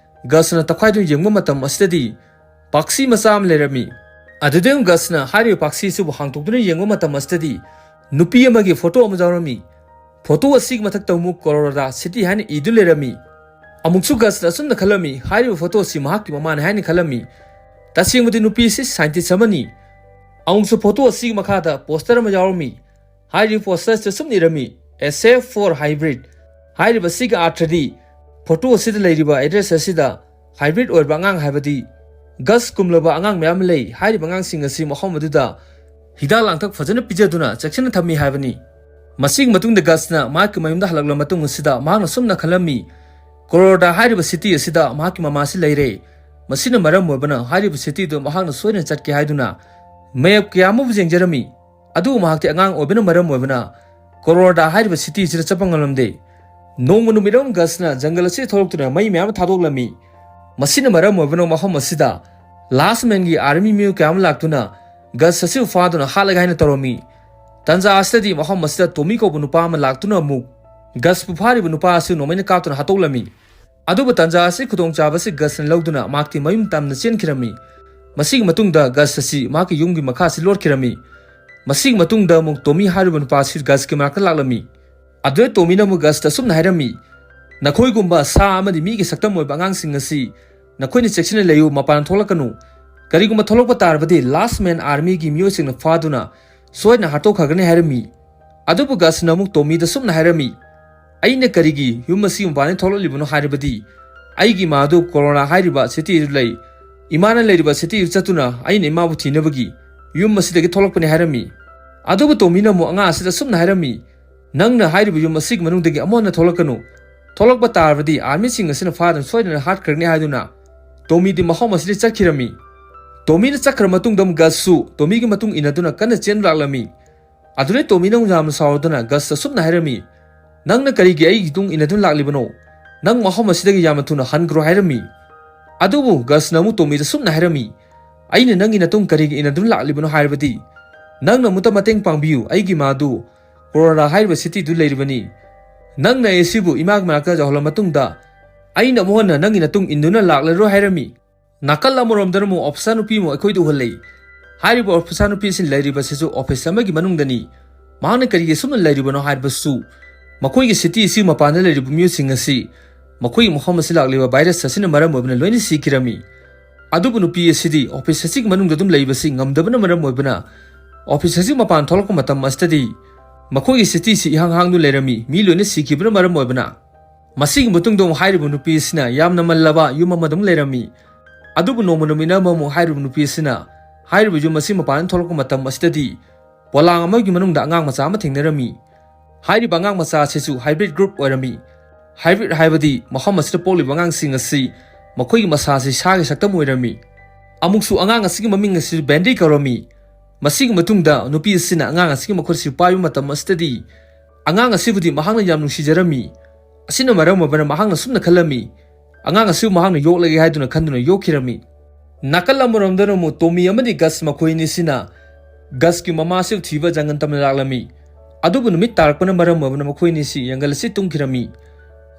ꯒꯁꯅ ꯇꯧꯈꯥꯏꯗꯨꯅ ꯌꯦꯡꯕ ꯃꯇꯝ ꯑꯁꯤꯗꯗꯤ ꯄꯥꯛꯁꯤ ꯃꯆꯥ ꯑꯃ ꯂꯩꯔꯝꯃꯤ꯫ ꯑꯗꯨꯗꯩ ꯑꯃꯨꯛ ꯒꯁꯅ ꯍꯥꯏꯔꯤꯕ ꯄꯥꯛꯁꯤ ꯑꯁꯤꯕꯨ ꯍꯥꯡꯗꯣꯛꯇꯨꯅ ꯌꯦꯡꯕ ꯃꯇꯝ ꯑꯁꯤꯗꯗꯤ ꯅꯨꯄꯤ ꯑꯃꯒꯤ ꯐꯣꯇꯣ ꯑꯃ ꯌꯥꯎꯔꯝꯃꯤ꯫ ꯐꯣꯇꯣ ꯑꯁꯤꯒꯤ ꯃꯊꯛꯇ ꯑꯃꯨꯛ ꯀꯣꯂꯣꯔꯥꯗꯣ ꯁꯤꯇꯤ ꯍꯥꯏꯅ ꯏꯗꯨꯅ ꯂꯩꯔꯝꯃꯤ꯫ ꯑꯃꯨꯛꯁꯨ ꯒꯁꯅ ꯑꯁꯨꯝꯅ ꯈꯜꯂꯝꯃꯤ, ꯍꯥꯏꯔꯤꯕ ꯐꯣꯇꯣ ꯑꯁꯤ ꯃꯍꯥꯛꯀꯤ ꯃꯃꯥꯅꯤ ꯍꯥꯏꯅ ꯈꯜꯂꯝꯃꯤ꯫ ꯇꯁꯦꯡꯕꯗꯤ ꯅꯨꯄꯤ ꯑꯁꯤ ꯁꯥꯏꯟꯇꯤꯁ ꯑꯃꯅꯤ꯫ ꯑꯃꯨꯛꯁꯨ ꯐꯣꯇꯣ ꯑꯁꯤꯒꯤ ꯃꯈꯥꯗ ꯄꯣꯁꯇꯔ ꯑꯃ ꯌꯥꯎꯔꯝꯃꯤ꯫ ꯍꯥꯏꯔꯤꯕ ꯄꯣꯁꯇꯔ ꯑꯁꯤꯗ ꯑꯁꯨꯝꯅ ꯏꯔꯝꯃꯤ, "A safe for hybrid"꯫ ꯍꯥꯏꯔꯤꯕ ꯑꯁꯤꯒꯤ ꯑꯥꯔꯊꯗꯤ ꯐꯣꯇꯣ ꯑꯁꯤꯗ ꯂꯩꯔꯤꯕ ꯑꯦꯗ꯭ꯔꯦꯁ ꯑꯁꯤꯗ ꯍꯥꯏꯕ꯭ꯔꯤꯠ ꯑꯣꯏꯔꯕ ꯑꯉꯥꯡ, ꯍꯥꯏꯕꯗꯤ ꯒꯁ ꯀꯨꯝꯂꯕ ꯑꯉꯥꯡ ꯃꯌꯥꯝ ꯑꯃ ꯂꯩ꯫ ꯍꯥꯏꯔꯤꯕ ꯑꯉꯥꯡꯁꯤꯡ ꯑꯁꯤ ꯃꯐꯝ ꯑꯗꯨꯗ ꯍꯤꯗꯥꯛ ꯂꯥꯡꯊꯛ ꯐꯖꯅ ꯄꯤꯖꯗꯨꯅ ꯆꯦꯛꯁꯤꯟꯅ ꯊꯝꯃꯤ ꯍꯥꯏꯕꯅꯤ꯫ ꯃꯁꯤꯒꯤ ꯃꯇꯨꯡꯗ ꯒꯁꯅ ꯃꯍꯥꯛꯀꯤ ꯃꯌꯨꯝꯗ ꯍꯜꯂꯛꯂꯕ ꯃꯇꯨꯡ ꯑꯁꯤꯗ ꯃꯍꯥꯛꯅ ꯁꯨꯝꯅ ꯈꯜꯂꯝꯃꯤ, ꯀꯣꯔꯣꯔꯗꯥ ꯍꯥꯏꯔꯤꯕ ꯁꯤꯇꯤ ꯑꯁꯤꯗ ꯃꯍꯥꯛꯀꯤ ꯃꯃꯥꯁꯤ ꯂꯩꯔꯦ꯫ ꯃꯁꯤꯅ ꯃꯔꯝ ꯑꯣꯏꯕꯅ ꯍꯥꯏꯔꯤꯕ ꯁꯤꯇꯤꯗꯨ ꯃꯍꯥꯛꯅ ꯁꯣꯏꯗꯅ ꯆꯠꯀꯦ ꯍꯥꯏꯗꯨꯅ ꯃꯦꯞ ꯀꯌꯥ ꯑꯃꯕꯨ ꯌꯦꯡꯖꯔꯝꯃꯤ꯫ ꯑꯗꯨꯕꯨ ꯃꯍꯥꯛꯇꯤ ꯑꯉꯥꯡ ꯑꯣꯏꯕꯅ ꯃꯔꯝ ꯑꯣꯏꯕꯅ ꯀꯣꯔꯣꯔꯗꯥ ꯍꯥꯏꯔꯤꯕ ꯁꯤꯇꯤ ꯑꯁꯤꯗ ꯆꯠꯄ ꯉꯝꯂꯝꯗꯦ꯫ ꯅꯣꯡꯃ ꯅꯨꯃꯤꯠ ꯑꯃ ꯒꯁꯅ ꯖꯪꯒꯜ ꯑꯁꯤꯗ ꯊꯣꯛꯂꯛꯇꯨꯅ ꯃꯩ ꯃꯌꯥꯝ ꯑꯃ ꯊꯥꯗꯣꯛꯂꯝꯃꯤ꯫ ꯃꯁꯤꯅ ꯃꯔꯝ ꯑꯣꯏꯕꯅ ꯃꯐꯝ ꯑꯁꯤꯗ ꯂꯥꯁꯃꯦꯟꯒꯤ ꯑꯥꯔꯃꯤ ꯃꯤꯑꯣꯏ ꯀꯌꯥ ꯑꯃ ꯂꯥꯛꯇꯨꯅ ꯒꯁ ꯑꯁꯤꯕꯨ ꯐꯥꯗꯨꯅ ꯍꯥꯠꯂꯒꯦ ꯍꯥꯏꯅ ꯇꯧꯔꯝꯃꯤ꯫ ꯇꯟꯖꯥ ꯑꯁꯤꯗꯗꯤ ꯃꯐꯝ ꯑꯁꯤꯗ ꯇꯣꯃꯤ ꯀꯧꯕ ꯅꯨꯄꯥ ꯑꯃ ꯂꯥꯛꯇꯨꯅ ꯑꯃꯨꯛ ꯒꯁꯄꯨ ꯐꯥꯔꯤꯕ ꯅꯨꯄꯥ ꯑꯁꯤ ꯅꯣꯡꯃꯩꯅ ꯀꯥꯞꯇꯨꯅ ꯍꯥꯠꯇꯣꯛꯂꯝꯃꯤ꯫ ꯑꯗꯨꯕꯨ ꯇꯟꯖꯥ ꯑꯁꯤ ꯈꯨꯗꯣꯡꯆꯥꯕ ꯑꯁꯤ ꯒꯁꯅ ꯂꯧꯗꯨꯅ ꯃꯍꯥꯛꯇꯤ ꯃꯌꯨꯝ ꯇꯝꯅ ꯆꯦꯟꯈꯤꯔꯝꯃꯤ꯫ ꯃꯁꯤꯒꯤ ꯃꯇꯨꯡꯗ ꯒꯁ ꯑꯁꯤ ꯃꯍꯥꯛꯀꯤ ꯌꯨꯝꯒꯤ ꯃꯈꯥ ꯑꯁꯤ ꯂꯣꯠꯈꯤꯔꯝꯃꯤ꯫ ꯃꯁꯤꯒꯤ ꯃꯇꯨꯡꯗ ꯑꯃꯨꯛ ꯇꯣꯃꯤ ꯍꯥꯏꯔꯤꯕ ꯅꯨꯄꯥ ꯑꯁꯤ ꯒꯁꯀꯤ ꯃꯅꯥꯛꯇ ꯂꯥꯛꯂꯝꯃꯤ꯫ ꯑꯗꯨꯗ ꯇꯣꯃꯤꯅ ꯑꯃꯨꯛ ꯒꯁꯇ ꯑꯁꯨꯝꯅ ꯍꯥꯏꯔꯝꯃꯤ, "ꯅꯈꯣꯏꯒꯨꯝꯕ ꯁꯥ ꯑꯃꯗꯤ ꯃꯤꯒꯤ ꯁꯛꯇꯝ ꯑꯣꯏꯕ ꯑꯉꯥꯡꯁꯤꯡ ꯑꯁꯤ ꯅꯈꯣꯏꯅ ꯆꯦꯛꯁꯤꯟꯅ ꯂꯩꯌꯨ, ꯃꯄꯥꯟ ꯊꯣꯛꯂꯛꯀꯅꯨ꯫ ꯀꯔꯤꯒꯨꯝꯕ ꯊꯣꯛꯂꯛꯄ ꯇꯥꯔꯕꯗꯤ ꯂꯥꯁꯃꯦꯟ ꯑꯥꯔꯃꯤꯒꯤ ꯃꯤꯑꯣꯏꯁꯤꯡꯅ ꯐꯥꯗꯨꯅ ꯁꯣꯏꯗꯅ ꯍꯥꯠꯇꯣꯛꯈ꯭ꯔꯒꯅꯤ" ꯍꯥꯏꯔꯝꯃꯤ꯫ ꯑꯗꯨꯕꯨ ꯒꯁꯅ ꯑꯃꯨꯛ ꯇꯣꯃꯤꯗ ꯁꯨꯝꯅ ꯍꯥꯏꯔꯝꯃꯤ, "ꯑꯩꯅ ꯀꯔꯤꯒꯤ ꯌꯨꯝ ꯑꯁꯤꯒꯤ ꯃꯄꯥꯟꯗ ꯊꯣꯛꯂꯛꯂꯤꯕꯅꯣ ꯍꯥꯏꯔꯕꯗꯤ ꯑꯩꯒꯤ ꯏꯃꯥꯗꯨ ꯀꯣꯔꯣꯅꯥ ꯍꯥꯏꯔꯤꯕ ꯁꯤꯇꯤ ꯑꯗꯨ ꯂꯩ꯫ ꯏꯃꯥꯅ ꯂꯩꯔꯤꯕ ꯁꯤꯇꯤ ꯑꯗꯨ ꯆꯠꯇꯨꯅ ꯑꯩꯅ ꯏꯃꯥꯕꯨ ꯊꯤꯅꯕꯒꯤ ꯌꯨꯝ ꯑꯁꯤꯗꯒꯤ ꯊꯣꯛꯂꯛꯄꯅꯤ" ꯍꯥꯏꯔꯝꯃꯤ꯫ ꯑꯗꯨꯕꯨ ꯇꯣꯃꯤꯅ ꯑꯃꯨꯛ ꯑꯉꯥꯡ ꯑꯁꯤꯗ ꯁꯨꯝꯅ ꯍꯥꯏꯔꯝꯃꯤ, "ꯅꯪꯅ ꯍꯥꯏꯔꯤꯕ ꯌꯨꯝ ꯑꯁꯤꯒꯤ ꯃꯅꯨꯡꯗꯒꯤ ꯑꯃꯨꯛ ꯍꯟꯅ ꯊꯣꯛꯂꯛꯀꯅꯨ꯫ ꯊꯣꯛꯂꯛꯄ ꯇꯥꯔꯕꯗꯤ ꯑꯥꯔꯃꯤꯁꯤꯡ ꯑꯁꯤꯅ ꯐꯥꯗꯨꯅ ꯁꯣꯏꯗꯅ ꯍꯥꯠꯈ꯭ꯔꯒꯅꯤ" ꯍꯥꯏꯗꯨꯅ ꯇꯣꯃꯤꯗꯤ ꯃꯐꯝ ꯑꯁꯤꯗ ꯆꯠꯈꯤꯔꯝꯃꯤ꯫ ꯇꯣꯃꯤꯅ ꯆꯠꯈ꯭ꯔ ꯃꯇꯨꯡꯗ ꯑꯃꯨꯛ ꯒꯁꯁꯨ ꯇꯣꯃꯤꯒꯤ ꯃꯇꯨꯡ ꯏꯟꯅꯗꯨꯅ ꯀꯟꯅ ꯆꯦꯟꯕ ꯂꯥꯛꯂꯝꯃꯤ꯫ ꯑꯗꯨꯗꯩ ꯇꯣꯃꯤꯅ ꯑꯃꯨꯛ ꯌꯥꯝꯅ ꯁꯥꯎꯔꯗꯨꯅ ꯒꯁꯇ ꯁꯨꯝꯅ ꯍꯥꯏꯔꯝꯃꯤ, "ꯅꯪꯅ ꯀꯔꯤꯒꯤ ꯑꯩꯒꯤ ꯃꯇꯨꯡ ꯏꯟꯅꯗꯨꯅ ꯂꯥꯛꯂꯤꯕꯅꯣ? ꯅꯪ ꯃꯐꯝ ꯑꯁꯤꯗꯒꯤ ꯌꯥꯝꯅ ꯊꯨꯅ ꯍꯟꯈ꯭ꯔꯣ" ꯍꯥꯏꯔꯝꯃꯤ꯫ ꯑꯗꯨꯕꯨ ꯒꯁꯅ ꯑꯃꯨꯛ ꯇꯣꯃꯤꯗ ꯁꯨꯝꯅ ꯍꯥꯏꯔꯝꯃꯤ, "ꯑꯩꯅ ꯅꯪꯒꯤ ꯃꯇꯨꯡ ꯀꯔꯤꯒꯤ ꯏꯟꯅꯗꯨꯅ ꯂꯥꯛꯂꯤꯕꯅꯣ ꯍꯥꯏꯔꯕꯗꯤ ꯅꯪꯅ ꯑꯃꯨꯛꯇ ꯃꯇꯦꯡ ꯄꯥꯡꯕꯤꯌꯨ, ꯑꯩꯒꯤ ꯏꯃꯥꯗꯨ ꯀꯣꯔꯣꯅꯥ ꯍꯥꯏꯔꯤꯕ ꯁꯤꯇꯤꯗꯨ ꯂꯩꯔꯤꯕꯅꯤ꯫ ꯅꯪꯅ ꯑꯩ ꯑꯁꯤꯕꯨ ꯏꯃꯥꯒꯤ ꯃꯅꯥꯛꯇ ꯌꯧꯍꯜꯂ ꯃꯇꯨꯡꯗ ꯑꯩꯅ ꯑꯃꯨꯛ ꯍꯟꯅ ꯅꯪꯒꯤ ꯃꯇꯨꯡ ꯏꯟꯗꯨꯅ ꯂꯥꯛꯂꯔꯣꯏ" ꯍꯥꯏꯔꯝꯃꯤ꯫ ꯅꯥꯀꯜ ꯑꯃꯔꯣꯝꯗꯅ ꯑꯃꯨꯛ ꯑꯣꯐꯤꯁꯥꯔ ꯅꯨꯄꯤ ꯑꯃꯨꯛ ꯑꯩꯈꯣꯏꯗ ꯎꯍꯜꯂꯛꯏ꯫ ꯍꯥꯏꯔꯤꯕ ꯑꯣꯐꯤꯁꯥꯔ ꯅꯨꯄꯤ ꯑꯁꯤ ꯂꯩꯔꯤꯕ ꯑꯁꯤꯁꯨ ꯑꯣꯐꯤꯁ ꯑꯃꯒꯤ ꯃꯅꯨꯡꯗꯅꯤ꯫ ꯃꯍꯥꯛꯅ ꯀꯔꯤꯒꯤ ꯑꯁꯨꯝꯅ ꯂꯩꯔꯤꯕꯅꯣ ꯍꯥꯏꯕꯁꯨ, ꯃꯈꯣꯏꯒꯤ ꯁꯤꯇꯤ ꯑꯁꯤ ꯃꯄꯥꯟꯗ ꯂꯩꯔꯤꯕ ꯃꯤꯑꯣꯏꯁꯤꯡ ꯑꯁꯤ ꯃꯈꯣꯏꯒꯤ ꯃꯐꯝ ꯑꯁꯤ ꯂꯥꯛꯂꯤꯕ ꯚꯥꯏꯔꯁ ꯑꯁꯤꯅ ꯃꯔꯝ ꯑꯣꯏꯕꯅ ꯂꯣꯏꯅ ꯁꯤꯈꯤꯔꯝꯃꯤ꯫ ꯑꯗꯨꯕꯨ ꯅꯨꯄꯤ ꯑꯁꯤꯗꯤ ꯑꯣꯐꯤꯁ ꯑꯁꯤꯒꯤ ꯃꯅꯨꯡꯗ ꯑꯗꯨꯝ ꯂꯩꯕꯁꯤ ꯉꯝꯗꯕꯅ ꯃꯔꯝ ꯑꯣꯏꯕꯅ ꯑꯣꯐꯤꯁ ꯑꯁꯤ ꯃꯄꯥꯟ ꯊꯣꯛꯂꯛꯄ ꯃꯇꯝ ꯑꯁꯤꯗꯗꯤ ꯃꯈꯣꯏꯒꯤ ꯁꯤꯇꯤ ꯑꯁꯤ ꯏꯍꯥꯡ ꯍꯥꯡꯗꯨꯅ ꯂꯩꯔꯝꯃꯤ, ꯃꯤ ꯂꯣꯏꯅ ꯁꯤꯈꯤꯕꯅ ꯃꯔꯝ ꯑꯣꯏꯕꯅ꯫ ꯃꯁꯤꯒꯤ ꯃꯇꯨꯡꯗ ꯑꯃꯨꯛ ꯍꯥꯏꯔꯤꯕ ꯅꯨꯄꯤ ꯑꯁꯤꯅ ꯌꯥꯝꯅ ꯃꯜꯂꯕ ꯌꯨꯝ ꯑꯃꯗ ꯑꯃꯨꯛ ꯂꯩꯔꯝꯃꯤ꯫ ꯑꯗꯨꯕꯨ ꯅꯣꯡꯃ ꯅꯨꯃꯤꯠ ꯑꯃ ꯑꯃꯨꯛ ꯍꯥꯏꯔꯤꯕ ꯅꯨꯄꯤ ꯑꯁꯤꯅ ꯍꯥꯏꯔꯤꯕ ꯌꯨꯝ ꯑꯁꯤ ꯃꯄꯥꯟꯗ ꯊꯣꯛꯂꯛꯄ ꯃꯇꯝ ꯑꯁꯤꯗꯗꯤ ꯄꯣꯂꯥꯡ ꯑꯃꯒꯤ ꯃꯅꯨꯡꯗ ꯑꯉꯥꯡ ꯃꯆꯥ ꯑꯃ ꯊꯦꯡꯅꯔꯝꯃꯤ꯫ ꯍꯥꯏꯔꯤꯕ ꯑꯉꯥꯡ ꯃꯆꯥ ꯑꯁꯤꯁꯨ ꯍꯥꯏꯕ꯭ꯔꯤꯠ ꯒ꯭ꯔꯨꯞ ꯑꯣꯏꯔꯝꯃꯤ꯫ ꯍꯥꯏꯕ꯭ꯔꯤꯠ ꯍꯥꯏꯕꯗꯤ ꯃꯐꯝ ꯑꯁꯤꯗ ꯄꯣꯛꯂꯤꯕ ꯑꯉꯥꯡꯁꯤꯡ ꯑꯁꯤ ꯃꯈꯣꯏꯒꯤ ꯃꯁꯥ ꯑꯁꯤ ꯁꯥꯒꯤ ꯁꯛꯇꯝ ꯑꯣꯏꯔꯝꯃꯤ꯫ ꯑꯃꯨꯛꯁꯨ ꯑꯉꯥꯡ ꯑꯁꯤꯒꯤ ꯃꯃꯤꯡ ꯑꯁꯤ ꯕꯦꯟꯗꯤ ꯀꯧꯔꯝꯃꯤ꯫ ꯃꯁꯤꯒꯤ ꯃꯇꯨꯡꯗ ꯅꯨꯄꯤ ꯑꯁꯤꯅ ꯑꯉꯥꯡ ꯑꯁꯤꯒꯤ ꯃꯈꯨꯠ ꯑꯁꯤ ꯄꯥꯏꯕ ꯃꯇꯝ ꯑꯁꯤꯗꯗꯤ ꯑꯉꯥꯡ ꯑꯁꯤꯕꯨꯗꯤ ꯃꯍꯥꯛꯅ ꯌꯥꯝ ꯅꯨꯡꯁꯤꯖꯔꯝꯃꯤ꯫ ꯑꯁꯤꯅ ꯃꯔꯝ ꯑꯣꯏꯕꯅ ꯃꯍꯥꯛꯅ ꯁꯨꯝꯅ ꯈꯜꯂꯝꯃꯤ, ꯑꯉꯥꯡ ꯑꯁꯤꯕꯨ ꯃꯍꯥꯛꯅ ꯌꯣꯛꯂꯒꯦ ꯍꯥꯏꯗꯨꯅ ꯈꯟꯗꯨꯅ ꯌꯣꯛꯈꯤꯔꯝꯃꯤ꯫ ꯅꯥꯀꯜ ꯑꯃꯔꯣꯝꯗꯅ ꯑꯃꯨꯛ ꯇꯣꯃꯤ ꯑꯃꯗꯤ ꯒꯁ ꯃꯈꯣꯏ ꯑꯅꯤꯁꯤꯅ ꯒꯁꯀꯤ ꯃꯃꯥ ꯑꯁꯤꯕꯨ ꯊꯤꯕ ꯖꯪꯒꯜ ꯇꯝꯅ ꯂꯥꯛꯂꯝꯃꯤ꯫ ꯑꯗꯨꯕꯨ ꯅꯨꯃꯤꯠ ꯇꯥꯔꯛꯄꯅ ꯃꯔꯝ ꯑꯣꯏꯕꯅ ꯃꯈꯣꯏ ꯑꯅꯤꯁꯤ ꯖꯪꯒꯜ ꯑꯁꯤ ꯇꯨꯝꯈꯤꯔꯝꯃꯤ꯫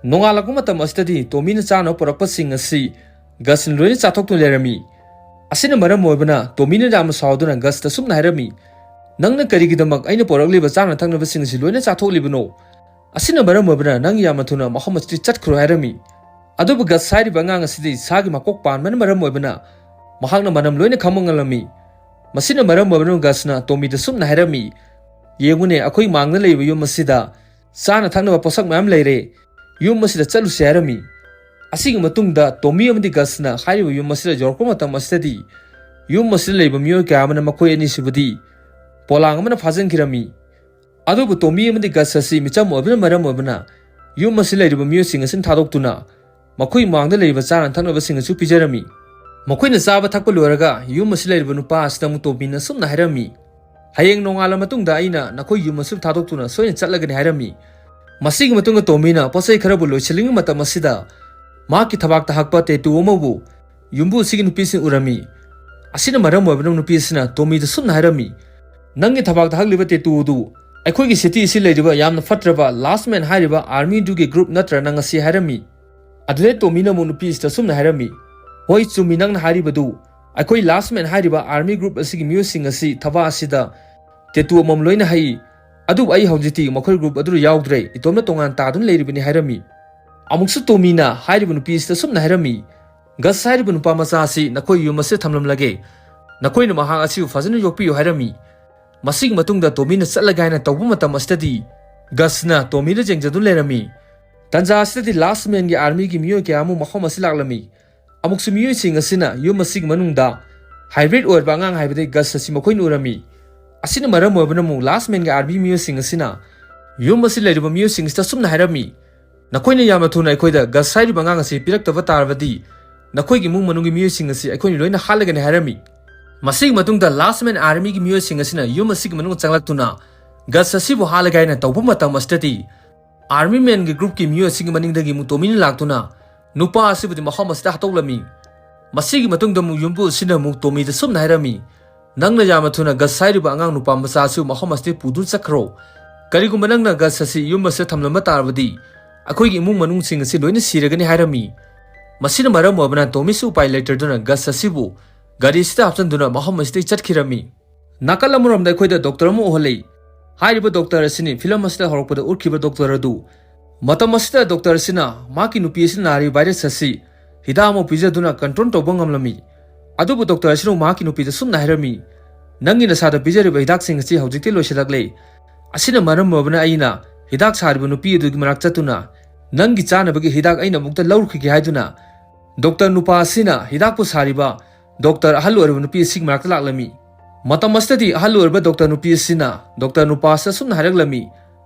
ꯅꯣꯡꯉꯥꯜꯂꯛꯄ ꯃꯇꯝ ꯑꯁꯤꯗꯗꯤ ꯇꯣꯃꯤꯅ ꯆꯥꯅꯕ ꯄꯨꯔꯛꯄꯁꯤꯡ ꯑꯁꯤ ꯒꯁꯅ ꯂꯣꯏꯅ ꯆꯥꯊꯣꯛꯇꯨꯅ ꯂꯩꯔꯝꯃꯤ꯫ ꯑꯁꯤꯅ ꯃꯔꯝ ꯑꯣꯏꯕꯅ ꯇꯣꯃꯤꯅ ꯌꯥꯝꯅ ꯁꯥꯎꯗꯨꯅ ꯒꯁꯇ ꯁꯨꯝꯅ ꯍꯥꯏꯔꯝꯃꯤ, "ꯅꯪꯅ ꯀꯔꯤꯒꯤꯗꯃꯛ ꯑꯩꯅ ꯄꯨꯔꯛꯂꯤꯕ ꯆꯥꯅ ꯊꯛꯅꯕꯁꯤꯡ ꯑꯁꯤ ꯂꯣꯏꯅ ꯆꯥꯊꯣꯛꯂꯤꯕꯅꯣ? ꯑꯁꯤꯅ ꯃꯔꯝ ꯑꯣꯏꯕꯅ ꯅꯪ ꯌꯥꯝꯅ ꯊꯨꯅ ꯃꯐꯝ ꯑꯁꯤꯗꯒꯤ ꯆꯠꯈ꯭ꯔꯣ" ꯍꯥꯏꯔꯝꯃꯤ꯫ ꯑꯗꯨꯕꯨ ꯒꯁ ꯍꯥꯏꯔꯤꯕ ꯑꯉꯥꯡ ꯑꯁꯤꯗꯤ ꯁꯥꯒꯤ ꯃꯀꯣꯛ ꯄꯥꯟꯕꯅ ꯃꯔꯝ ꯑꯣꯏꯕꯅ ꯃꯍꯥꯛꯅ ꯃꯅꯝ ꯂꯣꯏꯅ ꯈꯪꯕ ꯉꯝꯂꯝꯃꯤ꯫ ꯃꯁꯤꯅ ꯃꯔꯝ ꯑꯣꯏꯕꯅ ꯒꯁꯅ ꯇꯣꯃꯤꯗ ꯁꯨꯝꯅ ꯍꯥꯏꯔꯝꯃꯤ, "ꯌꯦꯡꯉꯨꯅꯦ, ꯑꯩꯈꯣꯏ ꯃꯥꯡꯗ ꯂꯩꯕ ꯌꯨꯝ ꯑꯁꯤꯗ ꯆꯥꯅ ꯊꯛꯅꯕ ꯄꯣꯠꯁꯛ ꯃꯌꯥꯝ ꯂꯩꯔꯦ꯫ ꯌꯨꯝ ꯑꯁꯤꯗ ꯆꯠꯂꯨꯁꯤ" ꯍꯥꯏꯔꯝꯃꯤ꯫ ꯑꯁꯤꯒꯤ ꯃꯇꯨꯡꯗ ꯇꯣꯃꯤ ꯑꯃꯗꯤ ꯒꯁꯅ ꯍꯥꯏꯔꯤꯕ ꯌꯨꯝ ꯑꯁꯤꯗ ꯌꯧꯔꯛꯄ ꯃꯇꯝ ꯑꯁꯤꯗꯗꯤ ꯌꯨꯝ ꯑꯁꯤꯗ ꯂꯩꯕ ꯃꯤꯑꯣꯏ ꯀꯌꯥ ꯑꯃꯅ ꯃꯈꯣꯏ ꯑꯅꯤꯁꯤꯕꯨꯗꯤ ꯄꯣꯂꯥꯡ ꯑꯃꯅ ꯐꯥꯖꯤꯟꯈꯤꯔꯝꯃꯤ꯫ ꯑꯗꯨꯕꯨ ꯇꯣꯃꯤ ꯑꯃꯗꯤ ꯒꯁ ꯑꯁꯤ ꯃꯤꯆꯝ ꯑꯣꯏꯕꯅ ꯃꯔꯝ ꯑꯣꯏꯕꯅ ꯌꯨꯝ ꯑꯁꯤ ꯂꯩꯔꯤꯕ ꯃꯤꯑꯣꯏꯁꯤꯡ ꯑꯁꯤꯅ ꯊꯥꯗꯣꯛꯇꯨꯅ ꯃꯈꯣꯏ ꯃꯥꯡꯗ ꯂꯩꯔꯤꯕ ꯆꯥꯅ ꯊꯛꯅꯕꯁꯤꯡ ꯑꯁꯨ ꯄꯤꯖꯔꯝꯃꯤ꯫ ꯃꯈꯣꯏꯅ ꯆꯥꯕ ꯊꯛꯄ ꯂꯣꯏꯔꯒ ꯌꯨꯝ ꯑꯁꯤ ꯂꯩꯔꯤꯕ ꯅꯨꯄꯥ ꯑꯁꯤꯗ ꯑꯃꯨꯛ ꯇꯣꯃꯤꯅ ꯑꯁꯨꯝꯅ ꯍꯥꯏꯔꯝꯃꯤ, "ꯍꯌꯦꯡ ꯅꯣꯡꯉꯥꯜꯂ ꯃꯇꯨꯡꯗ ꯑꯩꯅ ꯅꯈꯣꯏ ꯌꯨꯝ ꯑꯁꯤ ꯊꯥꯗꯣꯛꯇꯨꯅ ꯁꯣꯏꯅ ꯆꯠꯂꯒꯅꯤ" ꯍꯥꯏꯔꯝꯃꯤ꯫ ꯃꯁꯤꯒꯤ ꯃꯇꯨꯡꯗ ꯇꯣꯃꯤꯅ ꯄꯣꯠ ꯆꯩ ꯈꯔꯕꯨ ꯂꯣꯏꯁꯤꯜꯂꯤꯉꯩ ꯃꯇꯝ ꯑꯁꯤꯗ ꯃꯍꯥꯛꯀꯤ ꯊꯕꯥꯛꯇ ꯍꯛꯄ ꯇꯦꯇꯨ ꯑꯃꯕꯨ ꯌꯨꯝꯕꯨ ꯑꯁꯤꯒꯤ ꯅꯨꯄꯤꯁꯤꯡ ꯎꯔꯝꯃꯤ꯫ ꯑꯁꯤꯅ ꯃꯔꯝ ꯑꯣꯏꯕꯅ ꯅꯨꯄꯤ ꯑꯁꯤꯅ ꯇꯣꯃꯤꯗ ꯁꯨꯝꯅ ꯍꯥꯏꯔꯝꯃꯤ, "ꯅꯪꯒꯤ ꯊꯕꯥꯛꯇ ꯍꯛꯂꯤꯕ ꯇꯦꯇꯨ ꯑꯗꯨ ꯑꯩꯈꯣꯏꯒꯤ ꯁꯤꯇꯤ ꯑꯁꯤ ꯂꯩꯔꯤꯕ ꯌꯥꯝꯅ ꯐꯠꯇ꯭ꯔꯕ ꯂꯥꯁ ꯃꯦꯟ ꯍꯥꯏꯔꯤꯕ ꯑꯥꯔꯃꯤꯗꯨꯒꯤ ꯒ꯭ꯔꯨꯞ ꯅꯠꯇ꯭ꯔ ꯅꯪ?" ꯑꯁꯤ ꯍꯥꯏꯔꯝꯃꯤ꯫ ꯑꯗꯨꯗꯩ ꯇꯣꯃꯤꯅ ꯑꯃꯨꯛ ꯅꯨꯄꯤ ꯑꯁꯤꯗ ꯁꯨꯝꯅ ꯍꯥꯏꯔꯝꯃꯤ, "ꯍꯣꯏ, ꯆꯨꯝꯃꯤ ꯅꯪꯅ ꯍꯥꯏꯔꯤꯕꯗꯨ꯫ ꯑꯩꯈꯣꯏ ꯂꯥꯁ ꯃꯦꯟ ꯍꯥꯏꯔꯤꯕ ꯑꯥꯔꯃꯤ ꯒ꯭ꯔꯨꯞ ꯑꯁꯤꯒꯤ ꯃꯤꯑꯣꯏꯁꯤꯡ ꯑꯁꯤ ꯊꯕꯥ ꯑꯁꯤꯗ ꯇꯦꯇꯨ ꯑꯃꯃꯝ ꯂꯣꯏꯅ ꯍꯛꯏ꯫ ꯑꯗꯨꯕꯨ ꯑꯩ ꯍꯧꯖꯤꯛꯇꯤ ꯃꯈꯣꯏ ꯒ꯭ꯔꯨꯞ ꯑꯗꯨꯗ ꯌꯥꯎꯗ꯭ꯔꯦ, ꯏꯇꯣꯝꯇ ꯇꯣꯉꯥꯟ ꯇꯥꯗꯨꯅ ꯂꯩꯔꯤꯕꯅꯤ" ꯍꯥꯏꯔꯝꯃꯤ꯫ ꯑꯃꯨꯛꯁꯨ ꯇꯣꯃꯤꯅ ꯍꯥꯏꯔꯤꯕ ꯅꯨꯄꯤ ꯑꯁꯤꯗ ꯁꯨꯝꯅ ꯍꯥꯏꯔꯝꯃꯤ, "ꯒꯁ ꯍꯥꯏꯔꯤꯕ ꯅꯨꯄꯥ ꯃꯆꯥ ꯑꯁꯤ ꯅꯈꯣꯏ ꯌꯨꯝ ꯑꯁꯤꯗ ꯊꯝꯂꯝꯂꯒꯦ꯫ ꯅꯈꯣꯏꯅ ꯃꯍꯥꯛ ꯑꯁꯤꯕꯨ ꯐꯖꯅ ꯌꯣꯛꯄꯤꯌꯨ" ꯍꯥꯏꯔꯝꯃꯤ꯫ ꯃꯁꯤꯒꯤ ꯃꯇꯨꯡꯗ ꯇꯣꯃꯤꯅ ꯆꯠꯂꯒꯦ ꯍꯥꯏꯅ ꯇꯧꯕ ꯃꯇꯝ ꯑꯁꯤꯗꯗꯤ ꯒꯁꯅ ꯇꯣꯃꯤꯗ ꯌꯦꯡꯖꯗꯨꯅ ꯂꯩꯔꯝꯃꯤ꯫ ꯇꯟꯖꯥ ꯑꯁꯤꯗꯗꯤ ꯂꯥꯁ ꯃꯦꯟꯒꯤ ꯑꯥꯔꯃꯤꯒꯤ ꯃꯤꯑꯣꯏ ꯀꯌꯥ ꯑꯃ ꯃꯐꯝ ꯑꯁꯤ ꯂꯥꯛꯂꯝꯃꯤ꯫ ꯑꯃꯨꯛꯁꯨ ꯃꯤꯑꯣꯏꯁꯤꯡ ꯑꯁꯤꯅ ꯌꯨꯝ ꯑꯁꯤꯒꯤ ꯃꯅꯨꯡꯗ ꯍꯥꯏꯕ꯭ꯔꯤꯠ ꯑꯣꯏꯔꯕ ꯑꯉꯥꯡ ꯍꯥꯏꯕꯗꯤ ꯒꯁ ꯑꯁꯤ ꯃꯈꯣꯏꯅ ꯎꯔꯝꯃꯤ꯫ ꯑꯁꯤꯅ ꯃꯔꯝ ꯑꯣꯏꯕꯅ ꯑꯃꯨꯛ ꯂꯥꯁ ꯃꯦꯟꯒꯤ ꯑꯥꯔꯃꯤ ꯃꯤꯑꯣꯏꯁꯤꯡ ꯑꯁꯤꯅ ꯌꯨꯝ ꯑꯁꯤ ꯂꯩꯔꯤꯕ ꯃꯤꯑꯣꯏꯁꯤꯡ ꯑꯁꯤꯗ ꯁꯨꯝꯅ ꯍꯥꯏꯔꯝꯃꯤ, "ꯅꯈꯣꯏꯅ ꯌꯥꯝꯅ ꯊꯨꯅ ꯑꯩꯈꯣꯏꯗ ꯒꯁ ꯍꯥꯏꯔꯤꯕ ꯑꯉꯥꯡ ꯑꯁꯤ ꯄꯤꯔꯛꯇꯕ ꯇꯥꯔꯕꯗꯤ, ꯅꯈꯣꯏꯒꯤ ꯏꯃꯨꯡ ꯃꯅꯨꯡꯒꯤ ꯃꯤꯑꯣꯏꯁꯤꯡ ꯑꯁꯤ ꯑꯩꯈꯣꯏꯅ ꯂꯣꯏꯅ ꯍꯥꯠꯂꯒꯅꯤ" ꯍꯥꯏꯔꯝꯃꯤ꯫ ꯃꯁꯤꯒꯤ ꯃꯇꯨꯡꯗ ꯂꯥꯁꯃꯦꯟ ꯑꯥꯔꯃꯤꯒꯤ ꯃꯤꯑꯣꯏꯁꯤꯡ ꯑꯁꯤꯅ ꯌꯨꯝ ꯑꯁꯤꯒꯤ ꯃꯅꯨꯡ ꯆꯪꯂꯛꯇꯨꯅ ꯒꯁ ꯑꯁꯤꯕꯨ ꯍꯥꯠꯂꯒꯦ ꯍꯥꯏꯅ ꯇꯧꯕ ꯃꯇꯝ ꯑꯁꯤꯗꯗꯤ, ꯑꯥꯔꯃꯤ ꯃꯦꯟꯒꯤ ꯒ꯭ꯔꯨꯞꯀꯤ ꯃꯤꯑꯣꯏ ꯑꯁꯤꯒꯤ ꯃꯅꯤꯡꯗꯒꯤ ꯑꯃꯨꯛ ꯇꯣꯃꯤꯅ ꯂꯥꯛꯇꯨꯅ ꯅꯨꯄꯥ ꯑꯁꯤꯕꯨꯗꯤ ꯃꯐꯝ ꯑꯁꯤꯗ ꯍꯥꯠꯇꯣꯛꯂꯝꯃꯤ꯫ ꯃꯁꯤꯒꯤ ꯃꯇꯨꯡꯗ ꯑꯃꯨꯛ ꯌꯨꯝꯕꯨ ꯑꯁꯤꯅ ꯑꯃꯨꯛ ꯇꯣꯃꯤꯗ ꯁꯨꯝꯅ ꯍꯥꯏꯔꯝꯃꯤ, "ꯅꯪꯅ ꯌꯥꯝꯅ ꯊꯨꯅ ꯒꯁ ꯍꯥꯏꯔꯤꯕ ꯑꯉꯥꯡ ꯅꯨꯄꯥ ꯃꯆꯥ ꯑꯁꯤꯕꯨ ꯃꯐꯝ ꯑꯁꯤꯗꯒꯤ ꯄꯨꯗꯨꯅ ꯆꯠꯈ꯭ꯔꯣ꯫ ꯀꯔꯤꯒꯨꯝꯕ ꯅꯪꯅ ꯒꯁ ꯑꯁꯤ ꯌꯨꯝ ꯑꯁꯤꯗ ꯊꯝꯂꯝꯕ ꯇꯥꯔꯕꯗꯤ, ꯑꯩꯈꯣꯏꯒꯤ ꯏꯃꯨꯡ ꯃꯅꯨꯡꯁꯤꯡ ꯑꯁꯤ ꯂꯣꯏꯅ ꯁꯤꯔꯒꯅꯤ" ꯍꯥꯏꯔꯝꯃꯤ꯫ ꯃꯁꯤꯅ ꯃꯔꯝ ꯑꯣꯏꯕꯅ ꯇꯣꯃꯤꯁꯨ ꯎꯄꯥꯏ ꯂꯩꯇꯗꯨꯅ ꯒꯁ ꯑꯁꯤꯕꯨ ꯒꯥꯔꯤ ꯑꯁꯤꯗ ꯍꯥꯞꯆꯤꯟꯗꯨꯅ ꯃꯐꯝ ꯑꯁꯤꯗꯒꯤ ꯆꯠꯈꯤꯔꯝꯃꯤ꯫ ꯅꯥꯀꯜ ꯑꯃꯔꯣꯝꯗ ꯑꯩꯈꯣꯏꯗ ꯗꯣꯛꯇꯔ ꯑꯃ ꯎꯍꯜꯂꯤ꯫ ꯍꯥꯏꯔꯤꯕ ꯗꯣꯛꯇꯔ ꯑꯁꯤꯅꯤ ꯐꯤꯂꯝ ꯑꯁꯤꯗ ꯍꯧꯔꯛꯄꯗ ꯎꯠꯈꯤꯕ ꯗꯣꯛꯇꯔ ꯑꯗꯨ꯫ ꯃꯇꯝ ꯑꯁꯤꯗ ꯗꯣꯛꯇꯔ ꯑꯁꯤꯅ ꯃꯍꯥꯛꯀꯤ ꯅꯨꯄꯤ ꯑꯁꯤꯅ ꯅꯥꯔꯤꯕ ꯚꯥꯏꯔꯁ ꯑꯁꯤ ꯍꯤꯗꯥꯛ ꯑꯃ ꯄꯤꯖꯗꯨꯅ ꯀꯟꯇ꯭ꯔꯣꯜ ꯇꯧꯕ ꯉꯝꯂꯝꯃꯤ꯫ ꯑꯗꯨꯕꯨ ꯗꯣꯛꯇꯔ ꯑꯁꯤꯅ ꯃꯍꯥꯛꯀꯤ ꯅꯨꯄꯤꯗ ꯁꯨꯝꯅ ꯍꯥꯏꯔꯝꯃꯤ, "ꯅꯪꯒꯤ ꯅꯁꯥꯗ ꯄꯤꯖꯔꯤꯕ ꯍꯤꯗꯥꯛꯁꯤꯡ ꯑꯁꯤ ꯍꯧꯖꯤꯛꯇꯤ ꯂꯣꯏꯁꯤꯜꯂꯛꯂꯦ꯫ ꯑꯁꯤꯅ ꯃꯔꯝ ꯑꯣꯏꯕꯅ ꯑꯩꯅ ꯍꯤꯗꯥꯛ ꯁꯥꯔꯤꯕ ꯅꯨꯄꯤ ꯑꯗꯨꯒꯤ ꯃꯅꯥꯛ ꯆꯠꯇꯨꯅ ꯅꯪꯒꯤ ꯆꯥꯅꯕꯒꯤ ꯍꯤꯗꯥꯛ ꯑꯩꯅ ꯑꯃꯨꯛꯇ ꯂꯧꯔꯨꯈꯤꯒꯦ" ꯍꯥꯏꯗꯨꯅ ꯗꯣꯛꯇꯔ ꯅꯨꯄꯥ ꯑꯁꯤꯅ ꯍꯤꯗꯥꯛꯄꯨ ꯁꯥꯔꯤꯕ ꯗꯣꯛꯇꯔ ꯑꯍꯜ ꯑꯣꯏꯔꯕ ꯅꯨꯄꯤ ꯑꯁꯤꯒꯤ ꯃꯅꯥꯛꯇ ꯂꯥꯛꯂꯝꯃꯤ꯫ ꯃꯇꯝ ꯑꯁꯤꯗꯗꯤ ꯑꯍꯜ ꯑꯣꯏꯔꯕ ꯗꯣꯛꯇꯔ ꯅꯨꯄꯤ ꯑꯁꯤꯅ ꯗꯣꯛꯇꯔ ꯅꯨꯄꯥ ꯑꯁꯤꯗ ꯁꯨꯝꯅ ꯍꯥꯏꯔꯛꯂꯝꯃꯤ,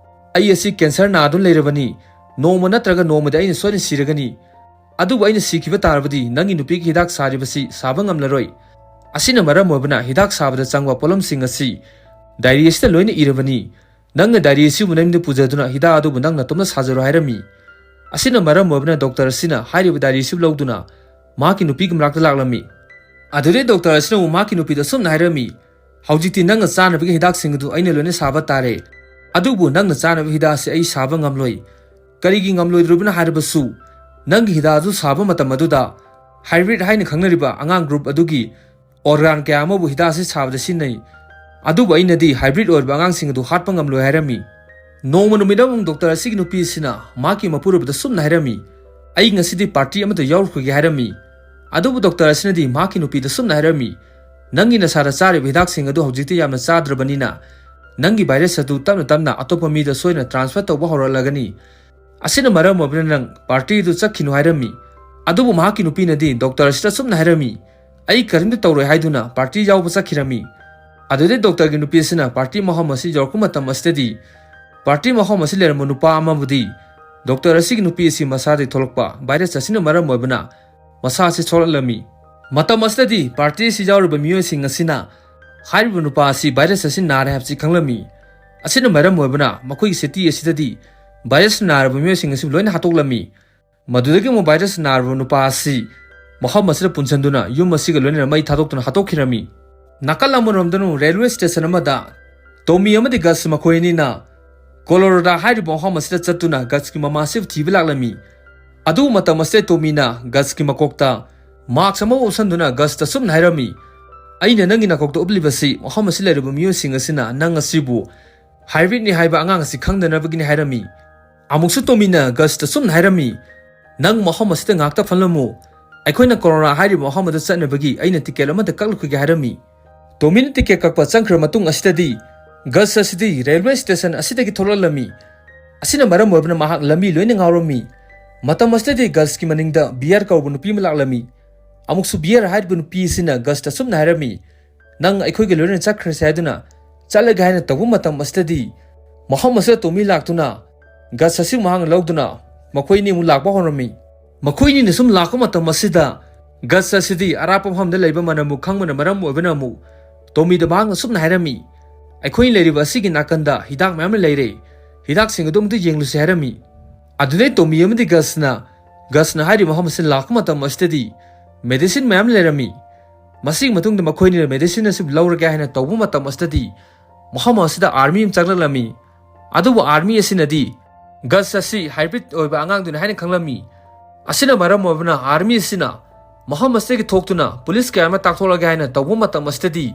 "ꯑꯩ ꯑꯁꯤ ꯀꯦꯟꯁꯔ ꯅꯥꯗꯨꯅ ꯂꯩꯔꯕꯅꯤ꯫ ꯅꯣꯡꯃ ꯅꯠꯇ꯭ꯔꯒ ꯅꯣꯡꯃꯗꯤ ꯑꯩꯅ ꯁꯣꯏꯗꯅ ꯁꯤꯔꯒꯅꯤ꯫ ꯑꯗꯨꯕꯨ ꯑꯩꯅ ꯁꯤꯈꯤꯕ ꯇꯥꯔꯕꯗꯤ ꯅꯪꯒꯤ ꯅꯨꯄꯤꯒꯤ ꯍꯤꯗꯥꯛ ꯁꯥꯔꯤꯕꯁꯤ ꯁꯥꯕ ꯉꯝꯂꯔꯣꯏ꯫ ꯑꯁꯤꯅ ꯃꯔꯝ ꯑꯣꯏꯕꯅ ꯍꯤꯗꯥꯛ ꯁꯥꯕꯗ ꯆꯪꯕ ꯄꯣꯠꯂꯝꯁꯤꯡ ꯑꯁꯤ ꯗꯥꯏꯔꯤ ꯑꯁꯤꯗ ꯂꯣꯏꯅ ꯏꯔꯕꯅꯤ꯫ ꯅꯪꯅ ꯗꯥꯏꯔꯤ ꯑꯁꯤꯕꯨ ꯅꯌꯨꯝꯗ ꯄꯨꯖꯗꯨꯅ ꯍꯤꯗꯥꯛ ꯑꯗꯨꯕꯨ ꯅꯪ ꯅꯇꯣꯝꯇ ꯁꯥꯖꯔꯣ" ꯍꯥꯏꯔꯝꯃꯤ꯫ ꯑꯁꯤꯅ ꯃꯔꯝ ꯑꯣꯏꯕꯅ ꯗꯣꯛꯇꯔ ꯑꯁꯤꯅ ꯍꯥꯏꯔꯤꯕ ꯗꯥꯏꯔꯤ ꯑꯁꯤꯕꯨ ꯂꯧꯗꯨꯅ ꯃꯍꯥꯛꯀꯤ ꯅꯨꯄꯤꯒꯤ ꯃꯅꯥꯛꯇ ꯂꯥꯛꯂꯝꯃꯤ꯫ ꯑꯗꯨꯗꯩ ꯗꯣꯛꯇꯔ ꯑꯁꯤꯅ ꯑꯃꯨꯛ ꯃꯍꯥꯛꯀꯤ ꯅꯨꯄꯤꯗ ꯑꯁꯨꯝꯅ ꯍꯥꯏꯔꯝꯃꯤ, "ꯍꯧꯖꯤꯛꯇꯤ ꯅꯪꯅ ꯆꯥꯅꯕꯒꯤ ꯍꯤꯗꯥꯛꯁꯤꯡ ꯑꯗꯨ ꯑꯩꯅ ꯂꯣꯏꯅ ꯁꯥꯕ ꯇꯥꯔꯦ꯫ ꯑꯗꯨꯕꯨ ꯅꯪꯅ ꯆꯥꯅꯕ ꯍꯤꯗꯥꯛ ꯑꯁꯤ ꯑꯩ ꯁꯥꯕ ꯉꯝꯂꯣꯏ꯫ ꯀꯔꯤꯒꯤ ꯉꯝꯂꯣꯏꯗ꯭ꯔꯤꯕꯅꯣ ꯍꯥꯏꯔꯕꯁꯨ, ꯅꯪꯒꯤ ꯍꯤꯗꯥꯛ ꯑꯗꯨ ꯁꯥꯕ ꯃꯇꯝ ꯑꯗꯨꯗ ꯍꯥꯏꯕ꯭ꯔꯤꯠ ꯍꯥꯏꯅ ꯈꯪꯅꯔꯤꯕ ꯑꯉꯥꯡ ꯒ꯭ꯔꯨꯞ ꯑꯗꯨꯒꯤ ꯑꯣꯔꯒꯥꯟ ꯀꯌꯥ ꯑꯃꯕꯨ ꯍꯤꯗꯥꯛ ꯑꯁꯤ ꯁꯥꯕꯗ ꯁꯤꯖꯤꯟꯅꯩ꯫ ꯑꯗꯨꯕꯨ ꯑꯩꯅꯗꯤ ꯍꯥꯏꯕ꯭ꯔꯤꯠ ꯑꯣꯏꯔꯤꯕ ꯑꯉꯥꯡꯁꯤꯡ ꯑꯗꯨ ꯍꯥꯠꯄ ꯉꯝꯂꯣꯏ" ꯍꯥꯏꯔꯝꯃꯤ꯫ ꯅꯣꯡꯃ ꯅꯨꯃꯤꯠ ꯑꯃꯃꯨꯛ ꯗꯣꯛꯇꯔ ꯑꯁꯤꯒꯤ ꯅꯨꯄꯤ ꯑꯁꯤꯅ ꯃꯍꯥꯛꯀꯤ ꯃꯄꯨꯔꯣꯏꯕꯗ ꯁꯨꯝꯅ ꯍꯥꯏꯔꯝꯃꯤ, "ꯑꯩ ꯉꯁꯤꯗꯤ ꯄꯥꯔꯇꯤ ꯑꯃꯗ ꯌꯥꯎꯔꯨꯈꯤꯒꯦ" ꯍꯥꯏꯔꯝꯃꯤ꯫ ꯑꯗꯨꯕꯨ ꯗꯣꯛꯇꯔ ꯑꯁꯤꯅꯗꯤ ꯃꯍꯥꯛꯀꯤ ꯅꯨꯄꯤꯗ ꯁꯨꯝꯅ ꯍꯥꯏꯔꯝꯃꯤ, "ꯅꯪꯒꯤ ꯅꯁꯥꯗ ꯆꯥꯔꯤꯕ ꯍꯤꯗꯥꯛꯁꯤꯡ ꯑꯗꯨ ꯍꯧꯖꯤꯛꯇꯤ ꯌꯥꯝꯅ ꯆꯥꯗ꯭ꯔꯕꯅꯤꯅ, ꯅꯪꯒꯤ ꯚꯥꯏꯔꯁ ꯑꯗꯨ ꯇꯞꯅ ꯇꯞꯅ ꯑꯇꯣꯞꯄ ꯃꯤꯗ ꯁꯣꯏꯗꯅ ꯇ꯭ꯔꯥꯟꯁꯐꯔ ꯇꯧꯕ ꯍꯧꯔꯛꯂꯒꯅꯤ꯫ ꯑꯁꯤꯅ ꯃꯔꯝ ꯑꯣꯏꯕꯅ ꯅꯪ ꯄꯥꯔꯇꯤ ꯑꯗꯨ ꯆꯠꯈꯤꯅꯨ" ꯍꯥꯏꯔꯝꯃꯤ꯫ ꯑꯗꯨꯕꯨ ꯃꯍꯥꯛꯀꯤ ꯅꯨꯄꯤꯅꯗꯤ ꯗꯣꯛꯇꯔ ꯑꯁꯤꯗ ꯁꯨꯝꯅ ꯍꯥꯏꯔꯝꯃꯤ, "ꯑꯩ ꯀꯔꯤꯝꯇ ꯇꯧꯔꯣꯏ" ꯍꯥꯏꯗꯨꯅ ꯄꯥꯔꯇꯤ ꯌꯥꯎꯕ ꯆꯠꯈꯤꯔꯝꯃꯤ꯫ ꯑꯗꯨꯗꯩ ꯗꯣꯛꯇꯔꯒꯤ ꯅꯨꯄꯤ ꯑꯁꯤꯅ ꯄꯥꯔꯇꯤ ꯃꯐꯝ ꯑꯁꯤ ꯌꯧꯔꯛꯄ ꯃꯇꯝ ꯑꯁꯤꯗꯗꯤ ꯄꯥꯔꯇꯤ ꯃꯐꯝ ꯑꯁꯤ ꯂꯩꯔꯝꯕ ꯅꯨꯄꯥ ꯑꯃꯕꯨꯗꯤ ꯗꯣꯛꯇꯔ ꯑꯁꯤꯒꯤ ꯅꯨꯄꯤ ꯑꯁꯤ ꯃꯁꯥꯗꯒꯤ ꯊꯣꯛꯂꯛꯄ ꯚꯥꯏꯔꯁ ꯑꯁꯤꯅ ꯃꯔꯝ ꯑꯣꯏꯕꯅ ꯃꯁꯥ ꯑꯁꯤ ꯁꯣꯛꯍꯜꯂꯝꯃꯤ꯫ ꯃꯇꯝ ꯑꯁꯤꯗꯗꯤ ꯄꯥꯔꯇꯤ ꯑꯁꯤ ꯌꯥꯎꯔꯤꯕ ꯃꯤꯑꯣꯏꯁꯤꯡ ꯑꯁꯤꯅ ꯍꯥꯏꯔꯤꯕ ꯅꯨꯄꯥ ꯑꯁꯤ ꯚꯥꯏꯔꯁ ꯑꯁꯤ ꯅꯥꯔꯦ ꯍꯥꯏꯕꯁꯤ ꯈꯪꯂꯝꯃꯤ꯫ ꯑꯁꯤꯅ ꯃꯔꯝ ꯑꯣꯏꯕꯅ ꯃꯈꯣꯏꯒꯤ ꯁꯤꯇꯤ ꯑꯁꯤꯗꯗꯤ ꯚꯥꯏꯔꯁ ꯅꯥꯔꯕ ꯃꯤꯑꯣꯏꯁꯤꯡ ꯑꯁꯤ ꯂꯣꯏꯅ ꯍꯥꯠꯇꯣꯛꯂꯝꯃꯤ꯫ ꯃꯗꯨꯗꯒꯤ ꯑꯃꯨꯛ ꯚꯥꯏꯔꯁ ꯅꯥꯔꯕ ꯅꯨꯄꯥ ꯑꯁꯤ ꯃꯐꯝ ꯑꯁꯤꯗ ꯄꯨꯟꯁꯤꯟꯗꯨꯅ ꯌꯨꯝ ꯑꯁꯤꯒ ꯂꯣꯏꯅꯅ ꯃꯩ ꯊꯥꯗꯣꯛꯇꯨꯅ ꯍꯥꯠꯇꯣꯛꯈꯤꯔꯝꯃꯤ꯫ ꯅꯥꯀꯜ ꯑꯃꯔꯣꯝꯗꯅ ꯔꯦꯜꯋꯦ ꯁ꯭ꯇꯦꯁꯟ ꯑꯃꯗ ꯇꯣꯃꯤ ꯑꯃꯗꯤ ꯒꯁ ꯃꯈꯣꯏ ꯑꯅꯤꯅ ꯀꯣꯂꯣꯔꯥꯗꯣ ꯍꯥꯏꯔꯤꯕ ꯃꯐꯝ ꯑꯁꯤꯗ ꯆꯠꯇꯨꯅ ꯒꯁꯀꯤ ꯃꯃꯥ ꯑꯁꯤꯕꯨ ꯊꯤꯕ ꯂꯥꯛꯂꯝꯃꯤ꯫ ꯑꯗꯨ ꯃꯇꯝ ꯑꯁꯤꯗ ꯇꯣꯃꯤꯅ ꯒꯁꯀꯤ ꯃꯀꯣꯛꯇ ꯃꯥꯛꯁ ꯑꯃ ꯎꯞꯁꯟꯗꯨꯅ ꯒꯁꯇ ꯑꯁꯨꯝꯅ ꯍꯥꯏꯔꯝꯃꯤ, "ꯑꯩꯅ ꯅꯪꯒꯤ ꯅꯀꯣꯛꯇ ꯎꯞꯂꯤꯕꯁꯤ ꯃꯐꯝ ꯑꯁꯤ ꯂꯩꯔꯤꯕ ꯃꯤꯑꯣꯏꯁꯤꯡ ꯑꯁꯤꯅ ꯅꯪ ꯑꯁꯤꯕꯨ ꯍꯥꯏꯕ꯭ꯔꯤꯠꯅꯤ ꯍꯥꯏꯕ ꯑꯉꯥꯡ ꯑꯁꯤ ꯈꯪꯗꯅꯕꯒꯤꯅꯤ" ꯍꯥꯏꯔꯝꯃꯤ꯫ ꯑꯃꯨꯛꯁꯨ ꯇꯣꯃꯤꯅ ꯒꯁꯇ ꯑꯁꯨꯝꯅ ꯍꯥꯏꯔꯝꯃꯤ, "ꯅꯪ ꯃꯐꯝ ꯑꯁꯤꯗ ꯉꯥꯛꯇ ꯐꯝꯂꯝꯃꯨ, ꯑꯩꯈꯣꯏꯅ ꯀꯣꯂꯣꯔꯥꯗꯣ ꯍꯥꯏꯔꯤꯕ ꯃꯐꯝ ꯑꯗꯨ ꯆꯠꯅꯕꯒꯤ ꯑꯩꯅ ꯇꯤꯀꯦꯠ ꯑꯃꯗ ꯀꯛꯂꯨꯈꯤꯒꯦ" ꯍꯥꯏꯔꯝꯃꯤ꯫ ꯇꯣꯃꯤꯅ ꯇꯤꯀꯦꯠ ꯀꯛꯄ ꯆꯪꯈ꯭ꯔ ꯃꯇꯨꯡ ꯑꯁꯤꯗꯗꯤ ꯒꯁ ꯑꯁꯤꯗꯤ ꯔꯦꯜꯋꯦ ꯁ꯭ꯇꯦꯁꯟ ꯑꯁꯤꯗꯒꯤ ꯊꯣꯛꯂꯛꯂꯝꯃꯤ꯫ ꯑꯁꯤꯅ ꯃꯔꯝ ꯑꯣꯏꯕꯅ ꯃꯍꯥꯛ ꯂꯝꯕꯤ ꯂꯣꯏꯅ ꯉꯥꯎꯔꯝꯃꯤ꯫ ꯃꯇꯝ ꯑꯁꯤꯗꯗꯤ ꯒꯁꯀꯤ ꯃꯅꯤꯡꯗ ꯕꯤꯌꯔ ꯀꯧꯕ ꯅꯨꯄꯤ ꯑꯃ ꯂꯥꯛꯂꯝꯃꯤ꯫ ꯑꯃꯨꯛꯁꯨ ꯕꯤꯌꯔ ꯍꯥꯏꯔꯤꯕ ꯅꯨꯄꯤ ꯑꯁꯤꯅ ꯒꯁꯇ ꯑꯁꯨꯝꯅ ꯍꯥꯏꯔꯝꯃꯤ, "ꯅꯪ ꯑꯩꯈꯣꯏꯒ ꯂꯣꯏꯅꯅ ꯆꯠꯈ꯭ꯔꯁꯦ" ꯍꯥꯏꯗꯨꯅ ꯆꯠꯂꯒꯦ ꯍꯥꯏꯅ ꯇꯧꯕ ꯃꯇꯝ ꯑꯁꯤꯗꯗꯤ ꯃꯐꯝ ꯑꯁꯤꯗ ꯇꯣꯃꯤ ꯂꯥꯛꯇꯨꯅ ꯒꯁ ꯑꯁꯤ ꯃꯍꯥꯛꯅ ꯂꯧꯗꯨꯅ ꯃꯈꯣꯏ ꯑꯅꯤ ꯑꯃꯨꯛ ꯂꯥꯛꯄ ꯍꯧꯔꯝꯃꯤ꯫ ꯃꯈꯣꯏ ꯑꯅꯤꯅ ꯁꯨꯝ ꯂꯥꯛꯄ ꯃꯇꯝ ꯑꯁꯤꯗ ꯒꯁ ꯑꯁꯤꯗꯤ ꯑꯔꯥꯞꯄ ꯃꯐꯝꯗ ꯂꯩꯕ ꯃꯅꯝꯕꯨ ꯈꯪꯕꯅ ꯃꯔꯝ ꯑꯣꯏꯕꯅ ꯑꯃꯨꯛ ꯇꯣꯃꯤꯗ ꯃꯍꯥꯛꯅ ꯁꯨꯝꯅ ꯍꯥꯏꯔꯝꯃꯤ, "ꯑꯩꯈꯣꯏꯅ ꯂꯩꯔꯤꯕ ꯑꯁꯤꯒꯤ ꯅꯥꯀꯟꯗ ꯍꯤꯗꯥꯛ ꯃꯌꯥꯝ ꯑꯃ ꯂꯩꯔꯦ, ꯍꯤꯗꯥꯛꯁꯤꯡ ꯑꯗꯨ ꯑꯃꯨꯛꯇ ꯌꯦꯡꯂꯨꯁꯤ" ꯍꯥꯏꯔꯝꯃꯤ꯫ ꯑꯗꯨꯗꯩ ꯇꯣꯃꯤ ꯑꯃꯗꯤ ꯒꯁꯅ, ꯒꯁꯅ ꯍꯥꯏꯔꯤꯕ ꯃꯐꯝ ꯑꯁꯤꯗ ꯂꯥꯛꯄ ꯃꯇꯝ ꯑꯁꯤꯗꯗꯤ ꯃꯦꯗꯤꯁꯤꯟ ꯃꯌꯥꯝ ꯂꯩꯔꯝꯃꯤ꯫ ꯃꯁꯤꯒꯤ ꯃꯇꯨꯡꯗ ꯃꯈꯣꯏꯅꯤꯅ ꯃꯦꯗꯤꯁꯤꯟ ꯑꯁꯤ ꯂꯧꯔꯒꯦ ꯍꯥꯏꯅ ꯇꯧꯕ ꯃꯇꯝ ꯑꯁꯤꯗꯗꯤ ꯃꯐꯝ ꯑꯁꯤꯗ ꯑꯥꯔꯃꯤ ꯑꯃ ꯆꯪꯂꯛꯂꯝꯃꯤ꯫ ꯑꯗꯨꯕꯨ ꯑꯥꯔꯃꯤ ꯑꯁꯤꯅꯗꯤ ꯒꯁ ꯑꯁꯤ ꯍꯥꯏꯕ꯭ꯔꯤꯠ ꯑꯣꯏꯕ ꯑꯉꯥꯡꯗꯨꯅꯤ ꯍꯥꯏꯅ ꯈꯪꯂꯝꯃꯤ꯫ ꯑꯁꯤꯅ ꯃꯔꯝ ꯑꯣꯏꯕꯅ ꯑꯥꯔꯃꯤ ꯑꯁꯤꯅ ꯃꯐꯝ ꯑꯁꯤꯗꯒꯤ ꯊꯣꯛꯇꯨꯅ ꯄꯨꯂꯤꯁ ꯀꯌꯥ ꯑꯃ ꯇꯥꯛꯊꯣꯛꯂꯒꯦ ꯍꯥꯏꯅ ꯇꯧꯕ ꯃꯇꯝ ꯑꯁꯤꯗꯗꯤ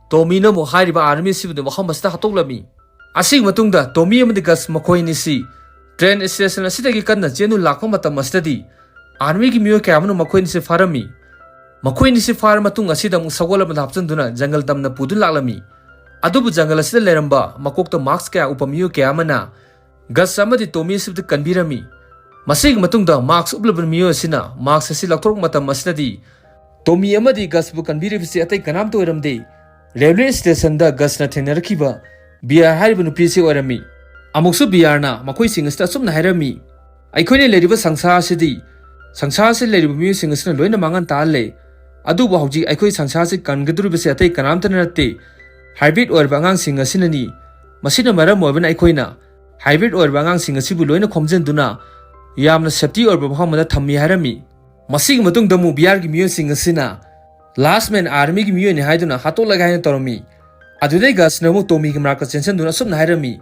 ꯇꯣꯃꯤꯅ ꯑꯃꯨꯛ ꯍꯥꯏꯔꯤꯕ ꯑꯥꯔꯃꯤ ꯑꯁꯤꯕꯨꯗꯤ ꯃꯐꯝ ꯑꯁꯤꯗ ꯍꯥꯠꯇꯣꯛꯂꯝꯃꯤ꯫ ꯑꯁꯤꯒꯤ ꯃꯇꯨꯡꯗ ꯇꯣꯃꯤ ꯑꯃꯗꯤ ꯒꯁ ꯃꯈꯣꯏ ꯑꯅꯤꯁꯤ ꯇ꯭ꯔꯦꯟ ꯁ꯭ꯇꯦꯁꯟ ꯑꯁꯤꯗꯒꯤ ꯀꯟꯅ ꯆꯦꯟꯗꯨꯅ ꯂꯥꯛꯄ ꯃꯇꯝ ꯑꯁꯤꯗꯗꯤ ꯑꯥꯔꯃꯤꯒꯤ ꯃꯤꯑꯣꯏ ꯀꯌꯥ ꯑꯃꯅ ꯃꯈꯣꯏ ꯑꯅꯤꯁꯤ ꯐꯥꯔꯝꯃꯤ꯫ ꯃꯈꯣꯏ ꯑꯅꯤꯁꯤ ꯐꯥꯔ ꯃꯇꯨꯡ ꯑꯁꯤꯗ ꯑꯃꯨꯛ ꯁꯒꯣꯜ ꯑꯃꯗ ꯍꯥꯞꯆꯤꯟꯗꯨꯅ ꯖꯪꯒꯜ ꯇꯝꯅ ꯄꯨꯗꯨꯅ ꯂꯥꯛꯂꯝꯃꯤ꯫ ꯑꯗꯨꯕꯨ ꯖꯪꯒꯜ ꯑꯁꯤꯗ ꯂꯩꯔꯝꯕ ꯃꯀꯣꯛꯇ ꯃꯥꯛꯁ ꯀꯌꯥ ꯎꯞꯄ ꯃꯤꯑꯣꯏ ꯀꯌꯥ ꯑꯃꯅ ꯒꯁ ꯑꯃꯗꯤ ꯇꯣꯃꯤ ꯑꯁꯤꯕꯨꯗꯤ ꯀꯟꯕꯤꯔꯝꯃꯤ꯫ ꯃꯁꯤꯒꯤ ꯃꯇꯨꯡꯗ ꯃꯥꯛꯁ ꯎꯞꯂꯕ ꯃꯤꯑꯣꯏ ꯑꯁꯤꯅ ꯃꯥꯛꯁ ꯑꯁꯤ ꯂꯧꯊꯣꯔꯛꯄ ꯃꯇꯝ ꯑꯁꯤꯗꯗꯤ ꯇꯣꯃꯤ ꯑꯃꯗꯤ ꯒꯁꯄꯨ ꯀꯟꯕꯤꯔꯤꯕꯁꯤ ꯑꯇꯩ ꯀꯅꯥꯝꯇ ꯑꯣꯏꯔꯝꯗꯦ꯫ ꯔꯦꯜꯋꯦ ꯁ꯭ꯇꯦꯁꯟꯗ ꯒꯁꯅ ꯊꯦꯡꯅꯔꯛꯈꯤꯕ ꯕꯤꯌꯥ ꯍꯥꯏꯔꯤꯕ ꯅꯨꯄꯤ ꯑꯁꯤ ꯑꯣꯏꯔꯝꯃꯤ꯫ ꯑꯃꯨꯛꯁꯨ ꯕꯤꯌꯥꯔꯅ ꯃꯈꯣꯏꯁꯤꯡ ꯑꯁꯤꯗ ꯑꯁꯨꯝꯅ ꯍꯥꯏꯔꯝꯃꯤ, "ꯑꯩꯈꯣꯏꯅ ꯂꯩꯔꯤꯕ ꯁꯪꯁꯥꯔ ꯑꯁꯤꯗꯤ, ꯁꯪꯁꯥꯔ ꯑꯁꯤꯗ ꯂꯩꯔꯤꯕ ꯃꯤꯑꯣꯏꯁꯤꯡ ꯑꯁꯤꯅ ꯂꯣꯏꯅ ꯃꯥꯡꯍꯟ ꯇꯥꯍꯜꯂꯦ꯫ ꯑꯗꯨꯕꯨ ꯍꯧꯖꯤꯛ ꯑꯩꯈꯣꯏ ꯁꯪꯁꯥꯔ ꯑꯁꯤ ꯀꯟꯒꯗꯧꯔꯤꯕꯁꯤ ꯑꯇꯩ ꯀꯅꯥꯝꯇꯅ ꯅꯠꯇꯦ, ꯍꯥꯏꯕ꯭ꯔꯤꯠ ꯑꯣꯏꯔꯕ ꯑꯉꯥꯡꯁꯤꯡ ꯑꯁꯤꯅꯅꯤ꯫ ꯃꯁꯤꯅ ꯃꯔꯝ ꯑꯣꯏꯕꯅ ꯑꯩꯈꯣꯏꯅ ꯍꯥꯏꯕ꯭ꯔꯤꯠ ꯑꯣꯏꯔꯕ ꯑꯉꯥꯡꯁꯤꯡ ꯑꯁꯤꯕꯨ ꯂꯣꯏꯅ ꯈꯣꯝꯖꯤꯟꯗꯨꯅ ꯌꯥꯝꯅ ꯁꯦꯐꯇꯤ ꯑꯣꯏꯕ ꯃꯐꯝ ꯑꯃꯗ ꯊꯝꯃꯤ" ꯍꯥꯏꯔꯝꯃꯤ꯫ ꯃꯁꯤꯒꯤ ꯃꯇꯨꯡꯗ ꯑꯃꯨꯛ ꯕꯤꯌꯥꯔꯒꯤ ꯃꯤꯑꯣꯏꯁꯤꯡ ꯑꯁꯤꯅ ꯂꯥꯁ ꯃꯦꯟ ꯑꯥꯔꯃꯤꯒꯤ ꯃꯤꯑꯣꯏꯅꯤ ꯍꯥꯏꯗꯨꯅ ꯍꯥꯠꯇꯣꯛꯂꯒꯦ ꯍꯥꯏꯅ ꯇꯧꯔꯝꯃꯤ꯫ ꯑꯗꯨꯗꯩ ꯒꯁꯅ ꯑꯃꯨꯛ ꯇꯣꯃꯤꯒꯤ ꯃꯅꯥꯛꯇ ꯆꯦꯟꯁꯤꯟꯗꯨꯅ ꯑꯁꯨꯝꯅ ꯍꯥꯏꯔꯝꯃꯤ,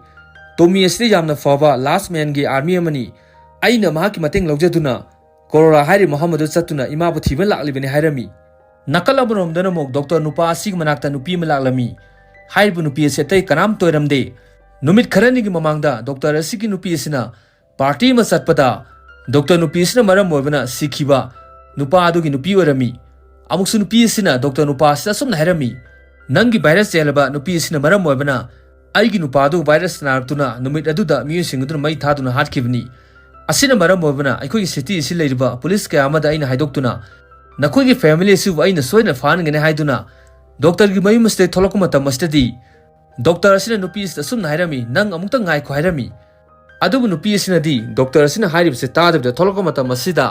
"ꯇꯣꯃꯤ ꯑꯁꯤꯗꯤ ꯌꯥꯝꯅ ꯐꯕ ꯂꯥꯁ ꯃꯦꯟꯒꯤ ꯑꯥꯔꯃꯤ ꯑꯃꯅꯤ꯫ ꯑꯩꯅ ꯃꯍꯥꯛꯀꯤ ꯃꯇꯦꯡ ꯂꯧꯖꯗꯨꯅ ꯀꯣꯔꯣꯔꯥ ꯍꯥꯏꯔꯤꯕ ꯃꯐꯝ ꯑꯗꯨ ꯆꯠꯇꯨꯅ ꯏꯃꯥꯕꯨ ꯊꯤꯕ ꯂꯥꯛꯂꯤꯕꯅꯤ" ꯍꯥꯏꯔꯝꯃꯤ꯫ ꯅꯥꯀꯜ ꯑꯃꯔꯣꯝꯗꯅ ꯑꯃꯨꯛ ꯗꯣꯛꯇꯔ ꯅꯨꯄꯥ ꯑꯁꯤꯒꯤ ꯃꯅꯥꯛꯇ ꯅꯨꯄꯤ ꯑꯃ ꯂꯥꯛꯂꯝꯃꯤ꯫ ꯍꯥꯏꯔꯤꯕ ꯅꯨꯄꯤ ꯑꯁꯤ ꯑꯇꯩ ꯀꯅꯥꯝꯇ ꯑꯣꯏꯔꯝꯗꯦ꯫ ꯅꯨꯃꯤꯠ ꯈꯔꯅꯤꯒꯤ ꯃꯃꯥꯡꯗ ꯗꯣꯛꯇꯔ ꯑꯁꯤꯒꯤ ꯅꯨꯄꯤ ꯑꯁꯤꯅ ꯄꯥꯔꯇꯤ ꯑꯃ ꯆꯠꯄꯗ ꯗꯣꯛꯇꯔ ꯅꯨꯄꯤ ꯑꯁꯤꯅ ꯃꯔꯝ ꯑꯣꯏꯕꯅ ꯁꯤꯈꯤꯕ ꯅꯨꯄꯥ ꯑꯗꯨꯒꯤ ꯅꯨꯄꯤ ꯑꯣꯏꯔꯝꯃꯤ꯫ ꯑꯃꯨꯛꯁꯨ ꯅꯨꯄꯤ ꯑꯁꯤꯅ ꯗꯣꯛꯇꯔ ꯅꯨꯄꯥ ꯑꯁꯤꯗ ꯑꯁꯨꯝꯅ ꯍꯥꯏꯔꯝꯃꯤ, "ꯅꯪꯒꯤ ꯚꯥꯏꯔꯁ ꯆꯦꯜꯂꯕ ꯅꯨꯄꯤ ꯑꯁꯤꯅ ꯃꯔꯝ ꯑꯣꯏꯕꯅ ꯑꯩꯒꯤ ꯅꯨꯄꯥ ꯑꯗꯨ ꯚꯥꯏꯔꯁ ꯅꯥꯔꯛꯇꯨꯅ ꯅꯨꯃꯤꯠ ꯑꯗꯨꯗ ꯃꯤꯑꯣꯏꯁꯤꯡ ꯑꯗꯨꯅ ꯃꯩ ꯊꯥꯗꯨꯅ ꯍꯥꯠꯈꯤꯕꯅꯤ꯫ ꯑꯁꯤꯅ ꯃꯔꯝ ꯑꯣꯏꯕꯅ ꯑꯩꯈꯣꯏꯒꯤ ꯁꯤꯇꯤ ꯑꯁꯤ ꯂꯩꯔꯤꯕ ꯄꯨꯂꯤꯁ ꯀꯌꯥ ꯑꯃꯗ ꯑꯩꯅ ꯍꯥꯏꯗꯣꯛꯇꯨꯅ ꯅꯈꯣꯏꯒꯤ ꯐꯦꯃꯤꯂꯤ ꯑꯁꯤꯕꯨ ꯑꯩꯅ ꯁꯣꯏꯗꯅ ꯐꯥꯍꯟꯒꯅꯤ" ꯍꯥꯏꯗꯨꯅ ꯗꯣꯛꯇꯔꯒꯤ ꯃꯌꯨꯝ ꯑꯁꯤꯗꯒꯤ ꯊꯣꯛꯂꯛꯄ ꯃꯇꯝ ꯑꯁꯤꯗꯗꯤ ꯗꯣꯛꯇꯔ ꯑꯁꯤꯅ ꯅꯨꯄꯤ ꯑꯁꯤꯗ ꯑꯁꯨꯝꯅ ꯍꯥꯏꯔꯝꯃꯤ, "ꯅꯪ ꯑꯃꯨꯛꯇ ꯉꯥꯏꯈꯣ" ꯍꯥꯏꯔꯝꯃꯤ꯫ ꯑꯗꯨꯕꯨ ꯅꯨꯄꯤ ꯑꯁꯤꯅꯗꯤ ꯗꯣꯛꯇꯔ ꯑꯁꯤꯅ ꯍꯥꯏꯔꯤꯕꯁꯤ ꯇꯥꯗꯕꯤꯗ ꯊꯣꯛꯂꯛꯄ ꯃꯇꯝ ꯑꯁꯤꯗ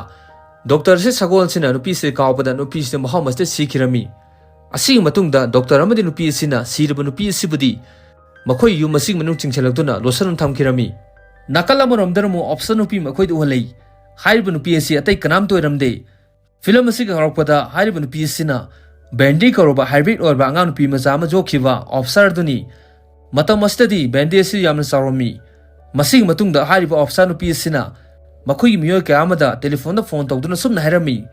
ꯗꯣꯛꯇꯔ ꯑꯁꯤ ꯁꯒꯣꯜꯁꯤꯅ ꯅꯨꯄꯤ ꯑꯁꯤꯗ ꯀꯥꯎꯕꯗ ꯅꯨꯄꯤ ꯑꯁꯤꯅ ꯃꯐꯝ ꯑꯁꯤꯗ ꯁꯤꯈꯤꯔꯝꯃꯤ꯫ ꯑꯁꯤꯒꯤ ꯃꯇꯨꯡꯗ ꯗꯣꯛꯇꯔ ꯑꯃꯗꯤ ꯅꯨꯄꯤ ꯑꯁꯤꯅ ꯁꯤꯔꯕ ꯅꯨꯄꯤ ꯑꯁꯤꯕꯨꯗꯤ ꯃꯈꯣꯏ ꯌꯨꯝ ꯑꯁꯤꯒꯤ ꯃꯅꯨꯡ ꯆꯤꯡꯁꯤꯜꯂꯛꯇꯨꯅ ꯂꯣꯠꯁꯤꯟꯗꯨꯅ ꯊꯝꯈꯤꯔꯝꯃꯤ꯫ ꯅꯥꯀꯜ ꯑꯃꯔꯣꯝꯗꯅ ꯑꯃꯨꯛ ꯑꯣꯐꯤꯁꯔ ꯅꯨꯄꯤ ꯑꯃ ꯑꯩꯈꯣꯏꯗ ꯎꯍꯜꯂꯤ꯫ ꯍꯥꯏꯔꯤꯕ ꯅꯨꯄꯤ ꯑꯁꯤ ꯑꯇꯩ ꯀꯅꯥꯝꯇ ꯑꯣꯏꯔꯝꯗꯦ꯫ ꯐꯤꯂꯝ ꯑꯁꯤꯒꯤ ꯍꯧꯔꯛꯄꯗ ꯍꯥꯏꯔꯤꯕ ꯅꯨꯄꯤ ꯑꯁꯤꯅ ꯕꯦꯟꯗꯤ ꯀꯧꯔꯕ ꯍꯥꯏꯕ꯭ꯔꯤꯠ ꯑꯣꯏꯔꯕ ꯑꯉꯥꯡ ꯅꯨꯄꯤ ꯃꯆꯥ ꯑꯃ ꯌꯣꯛꯈꯤꯕ ꯑꯣꯐꯤꯁꯥꯔ ꯑꯗꯨꯅꯤ꯫ ꯃꯇꯝ ꯑꯁꯤꯗꯗꯤ ꯕꯦꯟꯗꯤ ꯑꯁꯤ ꯌꯥꯝꯅ ꯆꯥꯎꯔꯝꯃꯤ꯫ ꯃꯁꯤꯒꯤ ꯃꯇꯨꯡꯗ ꯍꯥꯏꯔꯤꯕ ꯑꯣꯐꯤꯁꯥꯔ ꯅꯨꯄꯤ ꯑꯁꯤꯅ ꯃꯈꯣꯏꯒꯤ ꯃꯤꯑꯣꯏ ꯀꯌꯥ ꯑꯃꯗ ꯇꯦꯂꯤꯐꯣꯟꯗ ꯐꯣꯟ ꯇꯧꯗꯨꯅ ꯁꯨꯝꯅ ꯍꯥꯏꯔꯝꯃꯤ,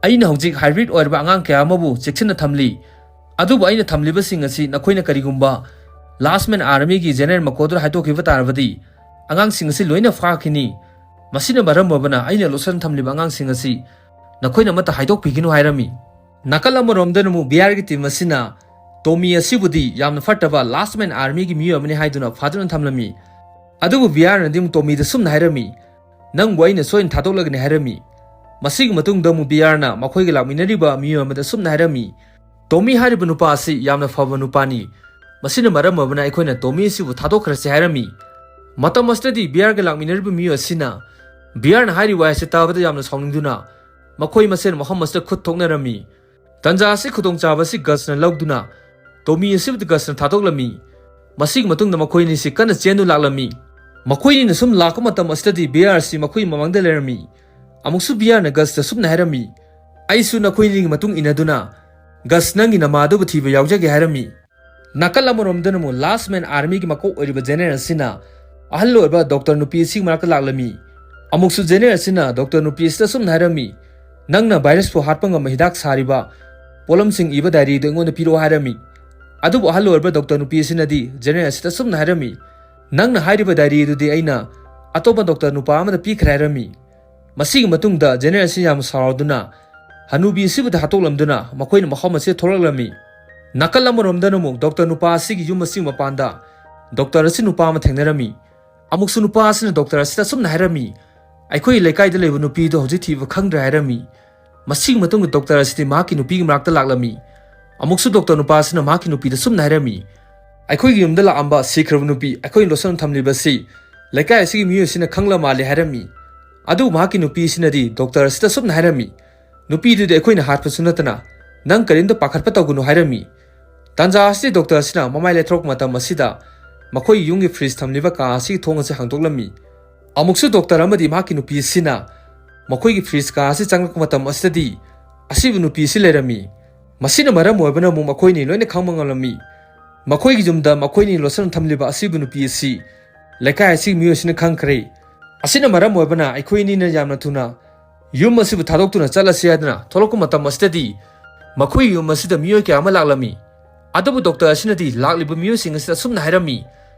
"ꯑꯩꯅ ꯍꯧꯖꯤꯛ ꯍꯥꯏꯕ꯭ꯔꯤꯠ ꯑꯣꯏꯔꯕ ꯑꯉꯥꯡ ꯀꯌꯥ ꯑꯃꯕꯨ ꯆꯦꯛꯁꯤꯟꯅ ꯊꯝꯂꯤ꯫ ꯑꯗꯨꯕꯨ ꯑꯩꯅ ꯊꯝꯂꯤꯕꯁꯤꯡ ꯑꯁꯤ ꯅꯈꯣꯏꯅ ꯀꯔꯤꯒꯨꯝꯕ ꯂꯥꯁꯃꯦꯟ ꯑꯥꯔꯃꯤꯒꯤ ꯖꯦꯅꯔꯦꯜ ꯃꯀꯣꯗꯨꯗ ꯍꯥꯏꯗꯣꯛꯈꯤꯕ ꯇꯥꯔꯕꯗꯤ ꯑꯉꯥꯡꯁꯤꯡ ꯑꯁꯤ ꯂꯣꯏꯅ ꯐꯥꯈꯤꯅꯤ꯫ ꯃꯁꯤꯅ ꯃꯔꯝ ꯑꯣꯏꯕꯅ ꯑꯩꯅ ꯂꯣꯠꯁꯤꯟ ꯊꯝꯂꯤꯕ ꯑꯉꯥꯡꯁꯤꯡ ꯑꯁꯤ ꯅꯈꯣꯏꯅ ꯑꯃꯠꯇ ꯍꯥꯏꯗꯣꯛꯄꯤꯒꯅꯨ" ꯍꯥꯏꯔꯝꯃꯤ꯫ ꯅꯥꯀꯜ ꯑꯃꯔꯣꯝꯗꯅ ꯑꯃꯨꯛ ꯕꯤꯍꯥꯔꯒꯤ ꯇꯤꯝ ꯑꯁꯤꯅ ꯇꯣꯃꯤ ꯑꯁꯤꯕꯨꯗꯤ ꯌꯥꯝꯅ ꯐꯠꯇꯕ ꯂꯥꯁꯃꯦꯟ ꯑꯥꯔꯃꯤꯒꯤ ꯃꯤꯑꯣꯏ ꯑꯃꯅꯤ ꯍꯥꯏꯗꯨꯅ ꯐꯥꯗꯨꯅ ꯊꯝꯂꯝꯃꯤ꯫ ꯑꯗꯨꯕꯨ ꯕꯤꯍꯥꯔꯅꯗꯤ ꯑꯃꯨꯛ ꯇꯣꯃꯤꯗ ꯁꯨꯝꯅ ꯍꯥꯏꯔꯝꯃꯤ, "ꯅꯪꯕꯨ ꯑꯩꯅ ꯁꯣꯏꯅ ꯊꯥꯗꯣꯛꯂꯒꯅꯤ" ꯍꯥꯏꯔꯝꯃꯤ꯫ ꯃꯁꯤꯒꯤ ꯃꯇꯨꯡꯗ ꯑꯃꯨꯛ ꯕꯤꯍꯥꯔꯅ ꯃꯈꯣꯏꯒ ꯂꯥꯛꯃꯤꯟꯅꯔꯤꯕ ꯃꯤꯑꯣꯏ ꯑꯃꯗ ꯁꯨꯝꯅ ꯍꯥꯏꯔꯝꯃꯤ, "ꯇꯣꯃꯤ ꯍꯥꯏꯔꯤꯕ ꯅꯨꯄꯥ ꯑꯁꯤ ꯌꯥꯝꯅ ꯐꯕ ꯅꯨꯄꯥꯅꯤ꯫ ꯃꯁꯤꯅ ꯃꯔꯝ ꯑꯣꯏꯕꯅ ꯑꯩꯈꯣꯏꯅ ꯇꯣꯃꯤ ꯑꯁꯤꯕꯨ ꯊꯥꯗꯣꯛꯈ꯭ꯔꯁꯤ" ꯍꯥꯏꯔꯝꯃꯤ꯫ ꯃꯇꯝ ꯑꯁꯤꯗꯗꯤ ꯕꯤ ꯑꯥꯔꯒ ꯂꯥꯛꯃꯤꯟꯅꯔꯤꯕ ꯃꯤꯑꯣꯏ ꯑꯁꯤꯅ ꯕꯤ ꯑꯥꯔꯅ ꯍꯥꯏꯔꯤꯕ ꯋꯥꯍꯩ ꯑꯁꯤ ꯇꯥꯕꯗ ꯌꯥꯝꯅ ꯁꯥꯎꯅꯤꯡꯗꯨꯅ ꯃꯈꯣꯏ ꯃꯁꯦꯟ ꯃꯐꯝ ꯑꯁꯤꯗ ꯈꯨꯠ ꯊꯣꯛꯅꯔꯝꯃꯤ꯫ ꯇꯟꯖꯥ ꯑꯁꯤ ꯈꯨꯗꯣꯡꯆꯥꯕ ꯑꯁꯤ ꯒꯁꯅ ꯂꯧꯗꯨꯅ ꯇꯣꯃꯤ ꯑꯁꯤꯕꯨ ꯒꯁꯅ ꯊꯥꯗꯣꯛꯂꯝꯃꯤ꯫ ꯃꯁꯤꯒꯤ ꯃꯇꯨꯡꯗ ꯃꯈꯣꯏ ꯑꯅꯤꯁꯤ ꯀꯟꯅ ꯆꯦꯟꯗꯨꯅ ꯂꯥꯛꯂꯝꯃꯤ꯫ ꯃꯈꯣꯏ ꯑꯅꯤꯅ ꯁꯨꯝ ꯂꯥꯛꯄ ꯃꯇꯝ ꯑꯁꯤꯗꯗꯤ ꯕꯤ ꯑꯥꯔ ꯑꯁꯤ ꯃꯈꯣꯏꯒꯤ ꯃꯃꯥꯡꯗ ꯂꯩꯔꯝꯃꯤ꯫ ꯑꯃꯨꯛꯁꯨ ꯕꯤ ꯑꯥꯔꯅ ꯒꯁꯇ ꯁꯨꯝꯅ ꯍꯥꯏꯔꯝꯃꯤ, "ꯑꯩꯁꯨ ꯅꯈꯣꯏ ꯑꯅꯤꯒꯤ ꯃꯇꯨꯡ ꯏꯟꯅꯗꯨꯅ ꯒꯁ ꯅꯪꯒꯤ ꯅꯃꯥꯗꯨꯕꯨ ꯊꯤꯕ ꯌꯥꯎꯖꯒꯦ" ꯍꯥꯏꯔꯝꯃꯤ꯫ ꯅꯥꯀꯜ ꯑꯃꯔꯣꯝꯗꯅ ꯑꯃꯨꯛ ꯂꯥꯁ ꯃꯦꯟ ꯑꯥꯔꯃꯤꯒꯤ ꯃꯀꯣꯛ ꯑꯣꯏꯔꯤꯕ ꯖꯦꯅꯦꯔꯦꯜ ꯑꯁꯤꯅ ꯑꯍꯜ ꯑꯣꯏꯔꯕ ꯗꯣꯛꯇꯔ ꯅꯨꯄꯤ ꯑꯁꯤꯒꯤ ꯃꯅꯥꯛꯇ ꯂꯥꯛꯂꯝꯃꯤ꯫ ꯑꯃꯨꯛꯁꯨ ꯖꯦꯅꯦꯔꯦꯜ ꯑꯁꯤꯅ ꯗꯣꯛꯇꯔ ꯅꯨꯄꯤ ꯑꯁꯤꯗ ꯑꯁꯨꯝꯅ ꯍꯥꯏꯔꯝꯃꯤ, "ꯅꯪꯅ ꯚꯥꯏꯔꯁꯄꯨ ꯍꯥꯠꯄ ꯉꯝꯕ ꯍꯤꯗꯥꯛ ꯁꯥꯔꯤꯕ ꯄꯣꯠꯂꯝꯁꯤꯡ ꯏꯕ ꯗꯥꯏꯔꯤꯗꯨ ꯑꯩꯉꯣꯟꯗ ꯄꯤꯔꯛꯑꯣ" ꯍꯥꯏꯔꯝꯃꯤ꯫ ꯑꯗꯨꯕꯨ ꯑꯍꯜ ꯑꯣꯏꯔꯕ ꯗꯣꯛꯇꯔ ꯅꯨꯄꯤ ꯑꯁꯤꯅꯗꯤ ꯖꯦꯅꯦꯔꯦꯜ ꯑꯁꯤꯗ ꯑꯁꯨꯝꯅ ꯍꯥꯏꯔꯝꯃꯤ, "ꯅꯪꯅ ꯍꯥꯏꯔꯤꯕ ꯗꯥꯏꯔꯤ ꯑꯗꯨꯗꯤ ꯑꯩꯅ ꯑꯇꯣꯞꯄ ꯗꯣꯛꯇꯔ ꯅꯨꯄꯥ ꯑꯃꯗ ꯄꯤꯈ꯭ꯔꯦ" ꯍꯥꯏꯔꯝꯃꯤ꯫ ꯃꯁꯤꯒꯤ ꯃꯇꯨꯡꯗ ꯖꯦꯅꯦꯔꯦꯜ ꯑꯁꯤ ꯌꯥꯝ ꯁꯥꯎꯔꯗꯨꯅ ꯍꯅꯨꯕꯤ ꯑꯁꯤꯕꯨꯗꯤ ꯍꯥꯠꯇꯣꯛꯂꯝꯗꯨꯅ ꯃꯈꯣꯏꯅ ꯃꯐꯝ ꯑꯁꯤꯗ ꯊꯣꯛꯂꯛꯂꯝꯃꯤ꯫ ꯅꯥꯀꯜ ꯑꯃꯔꯣꯝꯗꯅ ꯑꯃꯨꯛ ꯗꯣꯛꯇꯔ ꯅꯨꯄꯥ ꯑꯁꯤꯒꯤ ꯌꯨꯝ ꯑꯁꯤꯒꯤ ꯃꯄꯥꯟꯗ ꯗꯣꯛꯇꯔ ꯑꯁꯤ ꯅꯨꯄꯥ ꯑꯃ ꯊꯦꯡꯅꯔꯝꯃꯤ꯫ ꯑꯃꯨꯛꯁꯨ ꯅꯨꯄꯥ ꯑꯁꯤꯅ ꯗꯣꯛꯇꯔ ꯑꯁꯤꯗ ꯑꯁꯨꯝꯅ ꯍꯥꯏꯔꯝꯃꯤ, "ꯑꯩꯈꯣꯏꯒꯤ ꯂꯩꯀꯥꯏꯗ ꯂꯩꯕ ꯅꯨꯄꯤꯗꯨ ꯍꯧꯖꯤꯛ ꯊꯤꯕ ꯈꯪꯗ꯭ꯔꯦ" ꯍꯥꯏꯔꯝꯃꯤ꯫ ꯃꯁꯤꯒꯤ ꯃꯇꯨꯡꯗ ꯗꯣꯛꯇꯔ ꯑꯁꯤꯗꯤ ꯃꯍꯥꯛꯀꯤ ꯅꯨꯄꯤꯒꯤ ꯃꯅꯥꯛꯇ ꯂꯥꯛꯂꯝꯃꯤ꯫ ꯑꯃꯨꯛꯁꯨ ꯗꯣꯛꯇꯔ ꯅꯨꯄꯥ ꯑꯁꯤꯅ ꯃꯍꯥꯛꯀꯤ ꯅꯨꯄꯤꯗ ꯁꯨꯝꯅ ꯍꯥꯏꯔꯝꯃꯤ, "ꯑꯩꯈꯣꯏꯒꯤ ꯌꯨꯝꯗ ꯂꯥꯛꯂꯝꯕ ꯁꯤꯈ꯭ꯔꯕ ꯅꯨꯄꯤ ꯑꯩꯈꯣꯏꯅ ꯂꯣꯠꯁꯤꯟꯅ ꯊꯝꯂꯤꯕ ꯑꯁꯤ ꯂꯩꯀꯥꯏ ꯑꯁꯤꯒꯤ ꯃꯤꯑꯣꯏꯁꯤꯡꯅ ꯈꯪꯂ ꯃꯥꯜꯂꯦ" ꯍꯥꯏꯔꯝꯃꯤ꯫ ꯑꯗꯨꯕꯨ ꯃꯍꯥꯛꯀꯤ ꯅꯨꯄꯤ ꯑꯁꯤꯅꯗꯤ ꯗꯣꯛꯇꯔ ꯑꯁꯤꯗ ꯁꯨꯝꯅ ꯍꯥꯏꯔꯝꯃꯤ, "ꯅꯨꯄꯤꯗꯨꯗꯤ ꯑꯩꯈꯣꯏꯅ ꯍꯥꯠꯄꯁꯨ ꯅꯠꯇꯅ ꯅꯪ ꯀꯔꯤꯝꯇ ꯄꯥꯈꯠꯄ ꯇꯧꯒꯅꯨ" ꯍꯥꯏꯔꯝꯃꯤ꯫ ꯇꯥꯟꯖꯥ ꯑꯁꯤꯗ ꯗꯣꯛꯇꯔ ꯑꯁꯤꯅ ꯃꯃꯥꯏ ꯂꯩꯊꯣꯔꯛꯄ ꯃꯇꯝ ꯑꯁꯤꯗ ꯃꯈꯣꯏꯒꯤ ꯌꯨꯝꯒꯤ ꯐ꯭ꯔꯤꯖ ꯊꯝꯂꯤꯕ ꯀꯥ ꯑꯁꯤꯒꯤ ꯊꯣꯡ ꯑꯁꯤ ꯍꯥꯡꯗꯣꯛꯂꯝꯃꯤ꯫ ꯑꯃꯨꯛꯁꯨ ꯗꯣꯛꯇꯔ ꯑꯃꯗꯤ ꯃꯍꯥꯛꯀꯤ ꯅꯨꯄꯤ ꯑꯁꯤꯅ ꯃꯈꯣꯏꯒꯤ ꯐ꯭ꯔꯤꯖ ꯀꯥ ꯑꯁꯤ ꯆꯪꯂꯛꯄ ꯃꯇꯝ ꯑꯁꯤꯗꯗꯤ ꯑꯁꯤꯕ ꯅꯨꯄꯤ ꯑꯁꯤ ꯂꯩꯔꯝꯃꯤ꯫ ꯃꯁꯤꯅ ꯃꯔꯝ ꯑꯣꯏꯕꯅ ꯑꯃꯨꯛ ꯃꯈꯣꯏꯅꯤ ꯂꯣꯏꯅ ꯈꯪꯕ ꯉꯝꯂꯝꯃꯤ꯫ ꯃꯈꯣꯏꯒꯤ ꯌꯨꯝꯗ ꯃꯈꯣꯏꯅꯤ ꯂꯣꯠꯁꯤꯟꯅ ꯊꯝꯂꯤꯕ ꯑꯁꯤꯕ ꯅꯨꯄꯤ ꯑꯁꯤ ꯂꯩꯀꯥꯏ ꯑꯁꯤꯒꯤ ꯃꯤꯑꯣꯏꯁꯤꯡꯅ ꯈꯪꯈ꯭ꯔꯦ꯫ ꯑꯁꯤꯅ ꯃꯔꯝ ꯑꯣꯏꯕꯅ ꯑꯩꯈꯣꯏ ꯑꯅꯤꯅ ꯌꯥꯝꯅ ꯊꯨꯅ ꯌꯨꯝ ꯑꯁꯤꯕꯨ ꯊꯥꯗꯣꯛꯇꯨꯅ ꯆꯠꯂꯁꯤ ꯍꯥꯏꯗꯨꯅ ꯊꯣꯛꯂꯛꯄ ꯃꯇꯝ ꯑꯁꯤꯗꯗꯤ ꯃꯈꯣꯏꯒꯤ ꯌꯨꯝ ꯑꯁꯤꯗ ꯃꯤꯑꯣꯏ ꯀꯌꯥ ꯑꯃ ꯂꯥꯛꯂꯝꯃꯤ꯫ ꯑꯗꯨꯕꯨ ꯗꯣꯛꯇꯔ ꯑꯁꯤꯅꯗꯤ ꯂꯥꯛꯂꯤꯕ ꯃꯤꯑꯣꯏꯁꯤꯡ ꯑꯁꯤꯗ ꯑꯁꯨꯝꯅ ꯍꯥꯏꯔꯝꯃꯤ,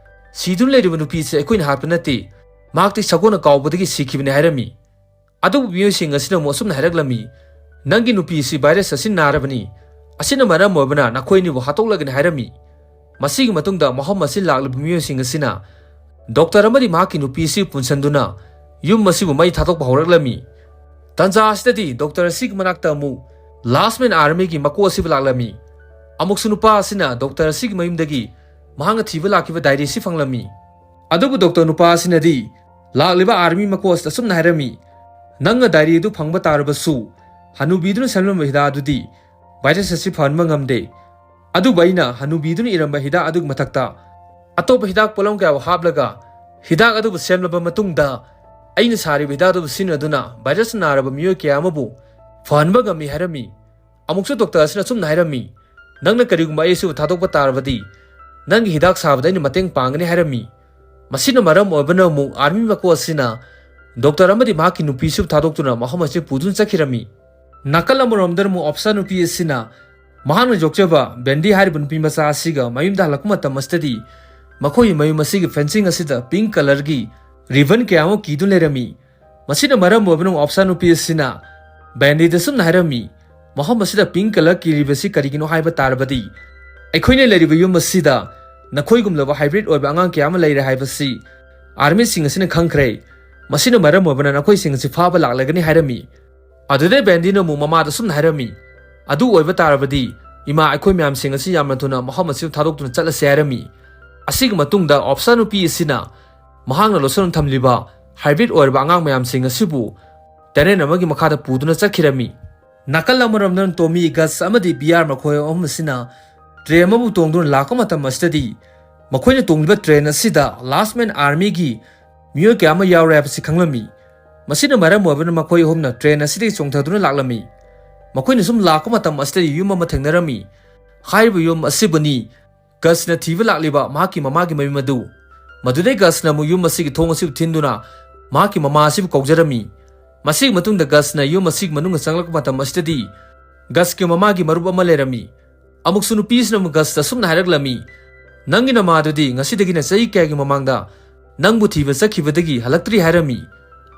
"ꯁꯤꯗꯨꯅ ꯂꯩꯔꯤꯕ ꯅꯨꯄꯤ ꯑꯁꯤ ꯑꯩꯈꯣꯏꯅ ꯍꯥꯠꯄ ꯅꯠꯇꯦ, ꯃꯍꯥꯛꯇꯤ ꯁꯒꯣꯜꯅ ꯀꯥꯎꯕꯗꯒꯤ ꯁꯤꯈꯤꯕꯅꯤ" ꯍꯥꯏꯔꯝꯃꯤ꯫ ꯑꯗꯨꯕꯨ ꯃꯤꯑꯣꯏꯁꯤꯡ ꯑꯁꯤꯅ ꯑꯃꯨꯛ ꯑꯁꯨꯝꯅ ꯍꯥꯏꯔꯛꯂꯝꯃꯤ, "ꯅꯪꯒꯤ ꯅꯨꯄꯤ ꯑꯁꯤ ꯚꯥꯏꯔꯁ ꯑꯁꯤ ꯅꯥꯔꯕꯅꯤ, ꯑꯁꯤꯅ ꯃꯔꯝ ꯑꯣꯏꯕꯅ ꯅꯈꯣꯏ ꯑꯅꯤꯕꯨ ꯍꯥꯠꯇꯣꯛꯂꯒꯅꯤ" ꯍꯥꯏꯔꯝꯃꯤ꯫ ꯃꯁꯤꯒꯤ ꯃꯇꯨꯡꯗ ꯃꯐꯝ ꯑꯁꯤ ꯂꯥꯛꯂꯤꯕ ꯃꯤꯑꯣꯏꯁꯤꯡ ꯑꯁꯤꯅ ꯗꯣꯛꯇꯔ ꯑꯃꯗꯤ ꯃꯍꯥꯛꯀꯤ ꯅꯨꯄꯤ ꯑꯁꯤ ꯄꯨꯟꯁꯤꯟꯗꯨꯅ ꯌꯨꯝ ꯑꯁꯤꯕꯨ ꯃꯩ ꯊꯥꯗꯣꯛꯄ ꯍꯧꯔꯛꯂꯝꯃꯤ꯫ ꯇꯥꯟꯖꯥ ꯑꯁꯤꯗꯗꯤ ꯗꯣꯛꯇꯔ ꯑꯁꯤꯒꯤ ꯃꯅꯥꯛꯇ ꯑꯃꯨꯛ ꯂꯥꯁ ꯃꯦꯟ ꯑꯥꯔꯃꯤꯒꯤ ꯃꯀꯣꯛ ꯑꯁꯤꯕꯨ ꯂꯥꯛꯂꯝꯃꯤ꯫ ꯑꯃꯨꯛꯁꯨ ꯅꯨꯄꯥ ꯑꯁꯤꯅ ꯗꯣꯛꯇꯔ ꯑꯁꯤꯒꯤ ꯃꯌꯨꯝꯗꯒꯤ ꯃꯍꯥꯛꯅ ꯊꯤꯕ ꯂꯥꯛꯈꯤꯕ ꯗꯥꯏꯔꯤ ꯑꯁꯤ ꯐꯪꯂꯝꯃꯤ꯫ ꯑꯗꯨꯕꯨ ꯗꯣꯛꯇꯔ ꯅꯨꯄꯥ ꯑꯁꯤꯅꯗꯤ ꯂꯥꯛꯂꯤꯕ ꯑꯥꯔꯃꯤ ꯃꯀꯣꯛ ꯑꯁꯤꯗ ꯑꯁꯨꯝꯅ ꯍꯥꯏꯔꯝꯃꯤ, "ꯅꯪꯅ ꯗꯥꯏꯔꯤ ꯑꯗꯨ ꯐꯪꯕ ꯇꯥꯔꯕꯁꯨ, ꯍꯅꯨꯕꯤꯗꯨꯅ ꯁꯦꯝꯂꯝꯕ ꯍꯤꯗꯥꯛ ꯑꯗꯨꯗꯤ ꯚꯥꯏꯔꯁ ꯑꯁꯤ ꯐꯍꯟꯕ ꯉꯝꯗꯦ꯫ ꯑꯗꯨꯕꯨ ꯑꯩꯅ ꯍꯅꯨꯕꯤꯗꯨꯅ ꯏꯔꯝꯕ ꯍꯤꯗꯥꯛ ꯑꯗꯨꯒꯤ ꯃꯊꯛꯇ ꯑꯇꯣꯞꯄ ꯍꯤꯗꯥꯛ ꯄꯣꯠꯂꯝ ꯀꯌꯥꯕꯨ ꯍꯥꯞꯂꯒ ꯍꯤꯗꯥꯛ ꯑꯗꯨꯕꯨ ꯁꯦꯝꯂꯕ ꯃꯇꯨꯡꯗ ꯑꯩꯅ ꯁꯥꯔꯤꯕ ꯍꯤꯗꯥꯛ ꯑꯗꯨꯕꯨ ꯁꯤꯖꯤꯟꯅꯗꯨꯅ ꯚꯥꯏꯔꯁꯅ ꯅꯥꯔꯕ ꯃꯤꯑꯣꯏ ꯀꯌꯥ ꯑꯃꯕꯨ ꯐꯍꯟꯕ ꯉꯝꯃꯤ" ꯍꯥꯏꯔꯝꯃꯤ꯫ ꯑꯃꯨꯛꯁꯨ ꯗꯣꯛꯇꯔ ꯑꯁꯤꯅ ꯑꯁꯨꯝꯅ ꯍꯥꯏꯔꯝꯃꯤ, "ꯅꯪꯅ ꯀꯔꯤꯒꯨꯝꯕ ꯑꯩ ꯑꯁꯤꯕꯨ ꯊꯥꯗꯣꯛꯄ ꯇꯥꯔꯕꯗꯤ, ꯅꯪꯒꯤ ꯍꯤꯗꯥꯛ ꯁꯥꯕꯗ ꯑꯩꯅ ꯃꯇꯦꯡ ꯄꯥꯡꯒꯅꯤ" ꯍꯥꯏꯔꯝꯃꯤ꯫ ꯃꯁꯤꯅ ꯃꯔꯝ ꯑꯣꯏꯕꯅ ꯑꯃꯨꯛ ꯑꯥꯔꯃꯤ ꯃꯀꯣꯛ ꯑꯁꯤꯅ ꯗꯣꯛꯇꯔ ꯑꯃꯗꯤ ꯃꯍꯥꯛꯀꯤ ꯅꯨꯄꯤꯁꯨ ꯊꯥꯗꯣꯛꯇꯨꯅ ꯃꯐꯝ ꯑꯁꯤ ꯄꯨꯗꯨꯅ ꯆꯠꯈꯤꯔꯝꯃꯤ꯫ ꯅꯥꯀꯜ ꯑꯃꯔꯣꯝꯗꯅ ꯑꯃꯨꯛ ꯑꯣꯐꯤꯁꯥꯔ ꯅꯨꯄꯤ ꯑꯁꯤꯅ ꯃꯍꯥꯛꯅ ꯌꯣꯛꯆꯕ ꯕꯦꯟꯗꯤ ꯍꯥꯏꯔꯤꯕ ꯅꯨꯄꯤ ꯃꯆꯥ ꯑꯁꯤꯒ ꯃꯌꯨꯝꯗ ꯍꯜꯂꯛꯄ ꯃꯇꯝ ꯑꯁꯤꯗꯗꯤ ꯃꯈꯣꯏꯒꯤ ꯃꯌꯨꯝ ꯑꯁꯤꯒꯤ ꯐꯦꯟꯁꯤꯡ ꯑꯁꯤꯗ ꯄꯤꯡꯛ ꯀꯂꯔꯒꯤ ꯔꯤꯕꯟ ꯀꯌꯥ ꯑꯃ ꯀꯤꯗꯨꯅ ꯂꯩꯔꯝꯃꯤ꯫ ꯃꯁꯤꯅ ꯃꯔꯝ ꯑꯣꯏꯕꯅ ꯑꯣꯐꯤꯁꯥꯔ ꯅꯨꯄꯤ ꯑꯁꯤꯅ ꯕꯦꯟꯗꯤꯗ ꯑꯁꯨꯝꯅ ꯍꯥꯏꯔꯝꯃꯤ, "ꯃꯐꯝ ꯑꯁꯤꯗ ꯄꯤꯡꯛ ꯀꯂꯔ ꯀꯤꯔꯤꯕꯁꯤ ꯀꯔꯤꯒꯤꯅꯣ ꯍꯥꯏꯕ ꯇꯥꯔꯕꯗꯤ, ꯑꯩꯈꯣꯏꯅ ꯂꯩꯔꯤꯕ ꯌꯨꯝ ꯑꯁꯤꯗ ꯅꯈꯣꯏꯒꯨꯝꯂꯕ ꯍꯥꯏꯕ꯭ꯔꯤꯠ ꯑꯣꯏꯕ ꯑꯉꯥꯡ ꯀꯌꯥ ꯑꯃ ꯂꯩꯔꯦ ꯍꯥꯏꯕꯁꯤ ꯑꯥꯔꯃꯤꯁꯤꯡ ꯑꯁꯤꯅ ꯈꯪꯈ꯭ꯔꯦ꯫ ꯃꯁꯤꯅ ꯃꯔꯝ ꯑꯣꯏꯕꯅ ꯅꯈꯣꯏꯁꯤꯡ ꯑꯁꯤ ꯐꯥꯕ ꯂꯥꯛꯂꯒꯅꯤ" ꯍꯥꯏꯔꯝꯃꯤ꯫ ꯑꯗꯨꯗꯩ ꯕꯦꯟꯗꯤꯅ ꯑꯃꯨꯛ ꯃꯃꯥꯗ ꯑꯁꯨꯝꯅ ꯍꯥꯏꯔꯝꯃꯤ, "ꯑꯗꯨ ꯑꯣꯏꯕ ꯇꯥꯔꯕꯗꯤ, ꯏꯃꯥ, ꯑꯩꯈꯣꯏ ꯃꯌꯥꯝꯁꯤꯡ ꯑꯁꯤ ꯌꯥꯝꯅ ꯊꯨꯅ ꯃꯐꯝ ꯑꯁꯤꯗ ꯊꯥꯗꯣꯛꯇꯨꯅ ꯆꯠꯂꯁꯤ" ꯍꯥꯏꯔꯝꯃꯤ꯫ ꯑꯁꯤꯒꯤ ꯃꯇꯨꯡꯗ ꯑꯣꯐꯤꯁꯥꯔ ꯅꯨꯄꯤ ꯑꯁꯤꯅ ꯃꯍꯥꯛꯅ ꯂꯣꯠꯁꯤꯟꯗꯨꯅ ꯊꯝꯂꯤꯕ ꯍꯥꯏꯕ꯭ꯔꯤꯠ ꯑꯣꯏꯔꯕ ꯑꯉꯥꯡ ꯃꯌꯥꯝꯁꯤꯡ ꯑꯁꯤꯕꯨ ꯇꯦꯅꯦꯟ ꯑꯃꯒꯤ ꯃꯈꯥꯗ ꯄꯨꯗꯨꯅ ꯆꯠꯈꯤꯔꯝꯃꯤ꯫ ꯅꯥꯀꯜ ꯑꯃꯔꯣꯝꯗꯅ ꯇꯣꯃꯤ, ꯒꯁ ꯑꯃꯗꯤ ꯕꯤ ꯑꯥꯔ ꯃꯈꯣꯏ ꯑꯍꯨꯝ ꯑꯁꯤꯅ ꯇ꯭ꯔꯦꯟ ꯑꯃꯕꯨ ꯇꯣꯡꯗꯨꯅ ꯂꯥꯛꯄ ꯃꯇꯝ ꯑꯁꯤꯗꯗꯤ ꯃꯈꯣꯏꯅ ꯇꯣꯡꯂꯤꯕ ꯇ꯭ꯔꯦꯟ ꯑꯁꯤꯗ ꯂꯥꯁꯃꯦꯟ ꯑꯥꯔꯃꯤꯒꯤ ꯃꯤꯑꯣꯏ ꯀꯌꯥ ꯑꯃ ꯌꯥꯎꯔꯦ ꯍꯥꯏꯕꯁꯤ ꯈꯪꯂꯝꯃꯤ꯫ ꯃꯁꯤꯅ ꯃꯔꯝ ꯑꯣꯏꯕꯅ ꯃꯈꯣꯏ ꯑꯍꯨꯝꯅ ꯇ꯭ꯔꯦꯟ ꯑꯁꯤꯗꯒꯤ ꯆꯣꯡꯊꯗꯨꯅ ꯂꯥꯛꯂꯝꯃꯤ꯫ ꯃꯈꯣꯏꯅ ꯁꯨꯝ ꯂꯥꯛꯄ ꯃꯇꯝ ꯑꯁꯤꯗꯗꯤ ꯌꯨꯝ ꯑꯃ ꯊꯦꯡꯅꯔꯝꯃꯤ꯫ ꯍꯥꯏꯔꯤꯕ ꯌꯨꯝ ꯑꯁꯤꯕꯨꯅꯤ ꯒꯁꯅ ꯊꯤꯕ ꯂꯥꯛꯂꯤꯕ ꯃꯍꯥꯛꯀꯤ ꯃꯃꯥꯒꯤ ꯃꯌꯨꯝ ꯑꯗꯨ꯫ ꯃꯗꯨꯗꯩ ꯒꯁꯅ ꯑꯃꯨꯛ ꯌꯨꯝ ꯑꯁꯤꯒꯤ ꯊꯣꯡ ꯑꯁꯤꯕꯨ ꯊꯤꯟꯗꯨꯅ ꯃꯍꯥꯛꯀꯤ ꯃꯃꯥ ꯑꯁꯤꯕꯨ ꯀꯧꯖꯔꯝꯃꯤ꯫ ꯃꯁꯤꯒꯤ ꯃꯇꯨꯡꯗ ꯒꯁꯅ ꯌꯨꯝ ꯑꯁꯤꯒꯤ ꯃꯅꯨꯡꯗ ꯆꯪꯂꯛꯄ ꯃꯇꯝ ꯑꯁꯤꯗꯗꯤ ꯒꯁꯀꯤ ꯃꯃꯥꯒꯤ ꯃꯔꯨꯞ ꯑꯃ ꯂꯩꯔꯝꯃꯤ꯫ ꯑꯃꯨꯛꯁꯨ ꯅꯨꯄꯤꯁꯤꯅ ꯑꯃꯨꯛ ꯒꯁꯇ ꯑꯁꯨꯝꯅ ꯍꯥꯏꯔꯛꯂꯝꯃꯤ, "ꯅꯪꯒꯤ ꯅꯃꯥꯗꯨꯗꯤ ꯉꯁꯤꯗꯒꯤꯅ ꯆꯍꯤ ꯀꯌꯥꯒꯤ ꯃꯃꯥꯡꯗ ꯅꯪꯕꯨ ꯊꯤꯕ ꯆꯠꯈꯤꯕꯗꯒꯤ ꯍꯜꯂꯛꯇ꯭ꯔꯤ" ꯍꯥꯏꯔꯝꯃꯤ꯫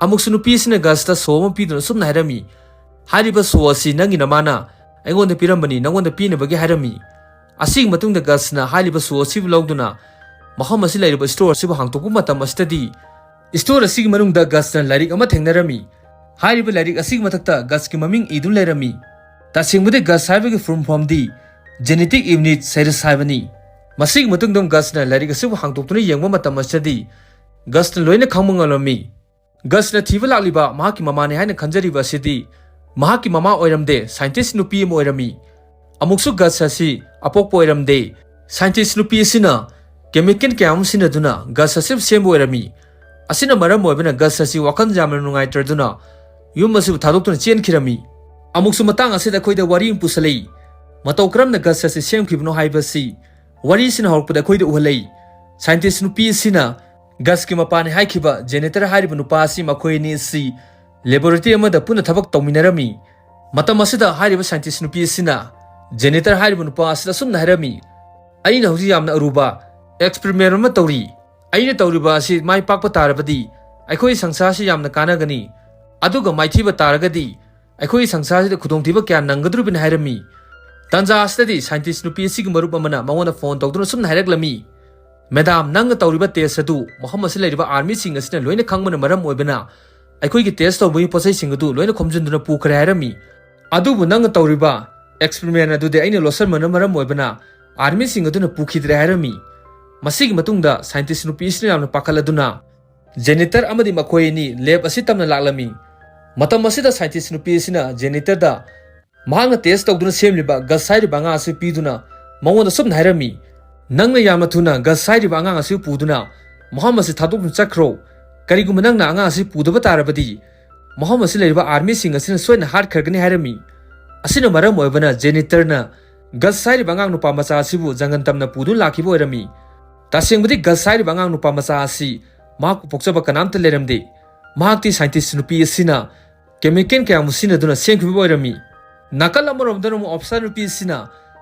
ꯑꯃꯨꯛꯁꯨ ꯅꯨꯄꯤꯁꯤꯅ ꯒꯁꯇ ꯁꯣ ꯑꯃ ꯄꯤꯗꯨꯅ ꯑꯁꯨꯝꯅ ꯍꯥꯏꯔꯝꯃꯤ, "ꯍꯥꯏꯔꯤꯕ ꯁꯣ ꯑꯁꯤ ꯅꯪꯒꯤ ꯅꯃꯥꯅ ꯑꯩꯉꯣꯟꯗ ꯄꯤꯔꯝꯕꯅꯤ, ꯅꯪꯉꯣꯟꯗ ꯄꯤꯅꯕꯒꯤ" ꯍꯥꯏꯔꯝꯃꯤ꯫ ꯑꯁꯤꯒꯤ ꯃꯇꯨꯡꯗ ꯒꯁꯅ ꯍꯥꯏꯔꯤꯕ ꯁꯣ ꯑꯁꯤꯕꯨ ꯂꯧꯗꯨꯅ ꯃꯐꯝ ꯑꯁꯤ ꯂꯩꯔꯤꯕ ꯁ꯭ꯇꯣꯔ ꯑꯁꯤꯕꯨ ꯍꯥꯡꯗꯣꯛꯄ ꯃꯇꯝ ꯑꯁꯤꯗꯗꯤ, ꯁ꯭ꯇꯣꯔ ꯑꯁꯤꯒꯤ ꯃꯅꯨꯡꯗ ꯒꯁꯅ ꯂꯥꯏꯔꯤꯛ ꯑꯃ ꯊꯦꯡꯅꯔꯝꯃꯤ꯫ ꯍꯥꯏꯔꯤꯕ ꯂꯥꯏꯔꯤꯛ ꯑꯁꯤꯒꯤ ꯃꯊꯛꯇ ꯒꯁꯀꯤ ꯃꯃꯤꯡ ꯏꯗꯨꯅ ꯂꯩꯔꯝꯃꯤ꯫ ꯇꯁꯦꯡꯕꯗꯤ ꯒꯁ ꯍꯥꯏꯕꯒꯤ ꯐꯨꯜ ꯐꯣꯝꯗꯤ ꯖꯦꯅꯦꯇꯤꯛ ꯌꯨꯅꯤꯠ ꯁꯥꯏꯔꯁ ꯍꯥꯏꯕꯅꯤ꯫ ꯃꯁꯤꯒꯤ ꯃꯇꯨꯡꯗ ꯒꯁꯅ ꯂꯥꯏꯔꯤꯛ ꯑꯁꯤꯕꯨ ꯍꯥꯡꯗꯣꯛꯇꯨꯅ ꯌꯦꯡꯕ ꯃꯇꯝ ꯑꯁꯤꯗꯗꯤ ꯒꯁꯅ ꯂꯣꯏꯅ ꯈꯪꯕ ꯉꯝꯂꯝꯃꯤ꯫ ꯒꯁꯅ ꯊꯤꯕ ꯂꯥꯛꯂꯤꯕ ꯃꯍꯥꯛꯀꯤ ꯃꯃꯥꯅꯤ ꯍꯥꯏꯅ ꯈꯟꯖꯔꯤꯕ ꯑꯁꯤꯗꯤ ꯃꯍꯥꯛꯀꯤ ꯃꯃꯥ ꯑꯣꯏꯔꯝꯗꯦ, ꯁꯥꯏꯟꯇꯤꯁ ꯅꯨꯄꯤ ꯑꯃ ꯑꯣꯏꯔꯝꯃꯤ꯫ ꯑꯃꯨꯛꯁꯨ ꯒꯁ ꯑꯁꯤ ꯑꯄꯣꯛꯄ ꯑꯣꯏꯔꯝꯗꯦ꯫ ꯁꯥꯏꯟꯇꯤꯁ ꯅꯨꯄꯤ ꯑꯁꯤꯅ ꯀꯦꯃꯤꯀꯦꯜ ꯀꯌꯥ ꯑꯃ ꯁꯤꯖꯤꯟꯅꯗꯨꯅ ꯒꯁ ꯑꯁꯤ ꯁꯦꯝꯕ ꯑꯣꯏꯔꯝꯃꯤ꯫ ꯑꯁꯤꯅ ꯃꯔꯝ ꯑꯣꯏꯕꯅ ꯒꯁ ꯑꯁꯤ ꯋꯥꯈꯜ ꯌꯥꯝꯅ ꯅꯨꯡꯉꯥꯏꯇ꯭ꯔꯗꯨꯅ ꯌꯨꯝ ꯑꯁꯤꯕꯨ ꯊꯥꯗꯣꯛꯇꯨꯅ ꯆꯦꯟꯈꯤꯔꯝꯃꯤ꯫ ꯑꯃꯨꯛꯁꯨ ꯃꯇꯥꯡ ꯑꯁꯤꯗ ꯑꯩꯈꯣꯏꯗ ꯋꯥꯔꯤ ꯑꯃ ꯄꯨꯁꯜꯂꯛꯏ꯫ ꯃꯇꯧ ꯀꯔꯝꯅ ꯒꯁ ꯑꯁꯤ ꯁꯦꯝꯈꯤꯕꯅꯣ ꯍꯥꯏꯕꯁꯤ ꯋꯥꯔꯤꯁꯤꯅ ꯍꯧꯔꯛꯄꯗ ꯑꯩꯈꯣꯏꯗ ꯎꯍꯜꯂꯛꯏ꯫ ꯁꯥꯏꯟꯇꯤꯁ ꯅꯨꯄꯤ ꯑꯁꯤꯅ ꯒꯁꯀꯤ ꯃꯄꯥꯅꯤ ꯍꯥꯏꯈꯤꯕ ꯖꯦꯅꯤꯇꯔ ꯍꯥꯏꯔꯤꯕ ꯅꯨꯄꯥ ꯑꯁꯤ ꯃꯈꯣꯏ ꯑꯅꯤ ꯑꯁꯤ ꯂꯦꯕꯣꯔꯦꯇꯔꯤ ꯑꯃꯗ ꯄꯨꯟꯅ ꯊꯕꯛ ꯇꯧꯃꯤꯟꯅꯔꯝꯃꯤ꯫ ꯃꯇꯝ ꯑꯁꯤꯗ ꯍꯥꯏꯔꯤꯕ ꯁꯥꯏꯟꯇꯤꯁ ꯅꯨꯄꯤ ꯑꯁꯤꯅ ꯖꯦꯅꯤꯇꯔ ꯍꯥꯏꯔꯤꯕ ꯅꯨꯄꯥ ꯑꯁꯤꯗ ꯑꯁꯨꯝꯅ ꯍꯥꯏꯔꯝꯃꯤ, "ꯑꯩꯅ ꯍꯧꯖꯤꯛ ꯌꯥꯝꯅ ꯑꯔꯨꯕ ꯑꯦꯛꯁꯄꯦꯔꯤꯃꯦꯟ ꯑꯃ ꯇꯧꯔꯤ꯫ ꯑꯩꯅ ꯇꯧꯔꯤꯕ ꯑꯁꯤ ꯃꯥꯏ ꯄꯥꯛꯄ ꯇꯥꯔꯕꯗꯤ ꯑꯩꯈꯣꯏ ꯁꯪꯁꯥꯔꯁꯤ ꯌꯥꯝꯅ ꯀꯥꯟꯅꯒꯅꯤ, ꯑꯗꯨꯒ ꯃꯥꯏꯊꯤꯕ ꯇꯥꯔꯒꯗꯤ ꯑꯩꯈꯣꯏ ꯁꯪꯁꯥꯔꯁꯤꯗ ꯈꯨꯗꯣꯡꯊꯤꯕ ꯀꯌꯥ ꯅꯪꯒꯗꯧꯔꯤꯕꯅꯤ" ꯍꯥꯏꯔꯝꯃꯤ꯫ ꯇꯥꯟꯖꯥ ꯑꯁꯤꯗꯗꯤ ꯁꯥꯏꯟꯇꯤꯁ ꯅꯨꯄꯤ ꯑꯁꯤꯒꯤ ꯃꯔꯨꯞ ꯑꯃꯅ ꯃꯉꯣꯟꯗ ꯐꯣꯟ ꯇꯧꯗꯨꯅ ꯑꯁꯨꯝꯅ ꯍꯥꯏꯔꯛꯂꯝꯃꯤ, "ꯃꯦꯗꯥꯝ, ꯅꯪꯅ ꯇꯧꯔꯤꯕ ꯇꯦꯁ ꯑꯗꯨ ꯃꯐꯝ ꯑꯁꯤ ꯂꯩꯔꯤꯕ ꯑꯥꯔꯃꯤꯁꯤꯡ ꯑꯁꯤꯅ ꯂꯣꯏꯅ ꯈꯪꯕꯅ ꯃꯔꯝ ꯑꯣꯏꯕꯅ ꯑꯩꯈꯣꯏꯒꯤ ꯇꯦꯁ ꯇꯧꯕꯒꯤ ꯄꯣꯠꯆꯩꯁꯤꯡ ꯑꯗꯨ ꯂꯣꯏꯅ ꯈꯣꯝꯖꯤꯟꯗꯨꯅ ꯄꯨꯈ꯭ꯔꯦ" ꯍꯥꯏꯔꯝꯃꯤ꯫ "ꯑꯗꯨꯕꯨ ꯅꯪꯅ ꯇꯧꯔꯤꯕ ꯑꯦꯛꯁꯄꯦꯔꯤꯃꯦꯟ ꯑꯗꯨꯗꯤ ꯑꯩꯅ ꯂꯣꯠꯁꯤꯟꯕꯅ ꯃꯔꯝ ꯑꯣꯏꯕꯅ ꯑꯥꯔꯃꯤꯁꯤꯡ ꯑꯗꯨꯅ ꯄꯨꯈꯤꯗ꯭ꯔꯦ" ꯍꯥꯏꯔꯝꯃꯤ꯫ ꯃꯁꯤꯒꯤ ꯃꯇꯨꯡꯗ ꯁꯥꯏꯟꯇꯤꯁ ꯅꯨꯄꯤ ꯑꯁꯤꯅ ꯌꯥꯝꯅ ꯄꯥꯈꯠꯂꯗꯨꯅ ꯖꯦꯅꯤꯇꯔ ꯑꯃꯗꯤ ꯃꯈꯣꯏ ꯑꯅꯤ ꯂꯦꯕ ꯑꯁꯤ ꯇꯝꯅ ꯂꯥꯛꯂꯝꯃꯤ꯫ ꯃꯇꯝ ꯑꯁꯤꯗ ꯁꯥꯏꯟꯇꯤꯁ ꯅꯨꯄꯤ ꯑꯁꯤꯅ ꯖꯦꯅꯤꯇꯔꯗ ꯃꯍꯥꯛꯅ ꯇꯦꯁ ꯇꯧꯗꯨꯅ ꯁꯦꯝꯂꯤꯕ ꯒꯁ ꯍꯥꯏꯔꯤꯕ ꯑꯉꯥꯡ ꯑꯁꯤ ꯄꯤꯗꯨꯅ ꯃꯉꯣꯟꯗ ꯁꯨꯝꯅ ꯍꯥꯏꯔꯝꯃꯤ, "ꯅꯪꯅ ꯌꯥꯝꯅ ꯊꯨꯅ ꯒꯁ ꯍꯥꯏꯔꯤꯕ ꯑꯉꯥꯡ ꯑꯁꯤ ꯄꯨꯗꯨꯅ ꯃꯐꯝ ꯑꯁꯤ ꯊꯥꯗꯣꯛꯇꯨꯅ ꯆꯠꯈ꯭ꯔꯣ꯫ ꯀꯔꯤꯒꯨꯝꯕ ꯅꯪꯅ ꯑꯉꯥꯡ ꯑꯁꯤ ꯄꯨꯗꯕ ꯇꯥꯔꯕꯗꯤ ꯃꯐꯝ ꯑꯁꯤ ꯂꯩꯔꯤꯕ ꯑꯥꯔꯃꯤꯁꯤꯡ ꯑꯁꯤꯅ ꯁꯣꯏꯗꯅ ꯍꯥꯠꯈ꯭ꯔꯒꯅꯤ" ꯍꯥꯏꯔꯝꯃꯤ꯫ ꯑꯁꯤꯅ ꯃꯔꯝ ꯑꯣꯏꯕꯅ ꯖꯦꯅꯤꯇꯔꯅ ꯒꯁ ꯍꯥꯏꯔꯤꯕ ꯑꯉꯥꯡ ꯅꯨꯄꯥ ꯃꯆꯥ ꯑꯁꯤꯕꯨ ꯖꯪꯒꯜ ꯇꯝꯅ ꯄꯨꯗꯨꯅ ꯂꯥꯛꯈꯤꯕ ꯑꯣꯏꯔꯝꯃꯤ꯫ ꯇꯁꯦꯡꯕꯗꯤ ꯒꯁ ꯍꯥꯏꯔꯤꯕ ꯑꯉꯥꯡ ꯅꯨꯄꯥ ꯃꯆꯥ ꯑꯁꯤ ꯃꯍꯥꯛꯄꯨ ꯄꯣꯛꯆꯕ ꯀꯅꯥꯝꯇ ꯂꯩꯔꯝꯗꯦ꯫ ꯃꯍꯥꯛꯇꯤ ꯁꯥꯏꯟꯇꯤꯁ ꯅꯨꯄꯤ ꯑꯁꯤꯅ ꯀꯦꯃꯤꯀꯦꯜ ꯀꯌꯥ ꯑꯃ ꯁꯤꯖꯤꯟꯅꯗꯨꯅ ꯁꯦꯝꯈꯤꯕ ꯑꯣꯏꯔꯝꯃꯤ꯫ ꯅꯥꯀꯜ ꯑꯃꯔꯣꯝꯗꯅ ꯑꯃꯨꯛ ꯑꯣꯐꯤꯁꯥꯔ ꯅꯨꯄꯤ ꯑꯁꯤꯅ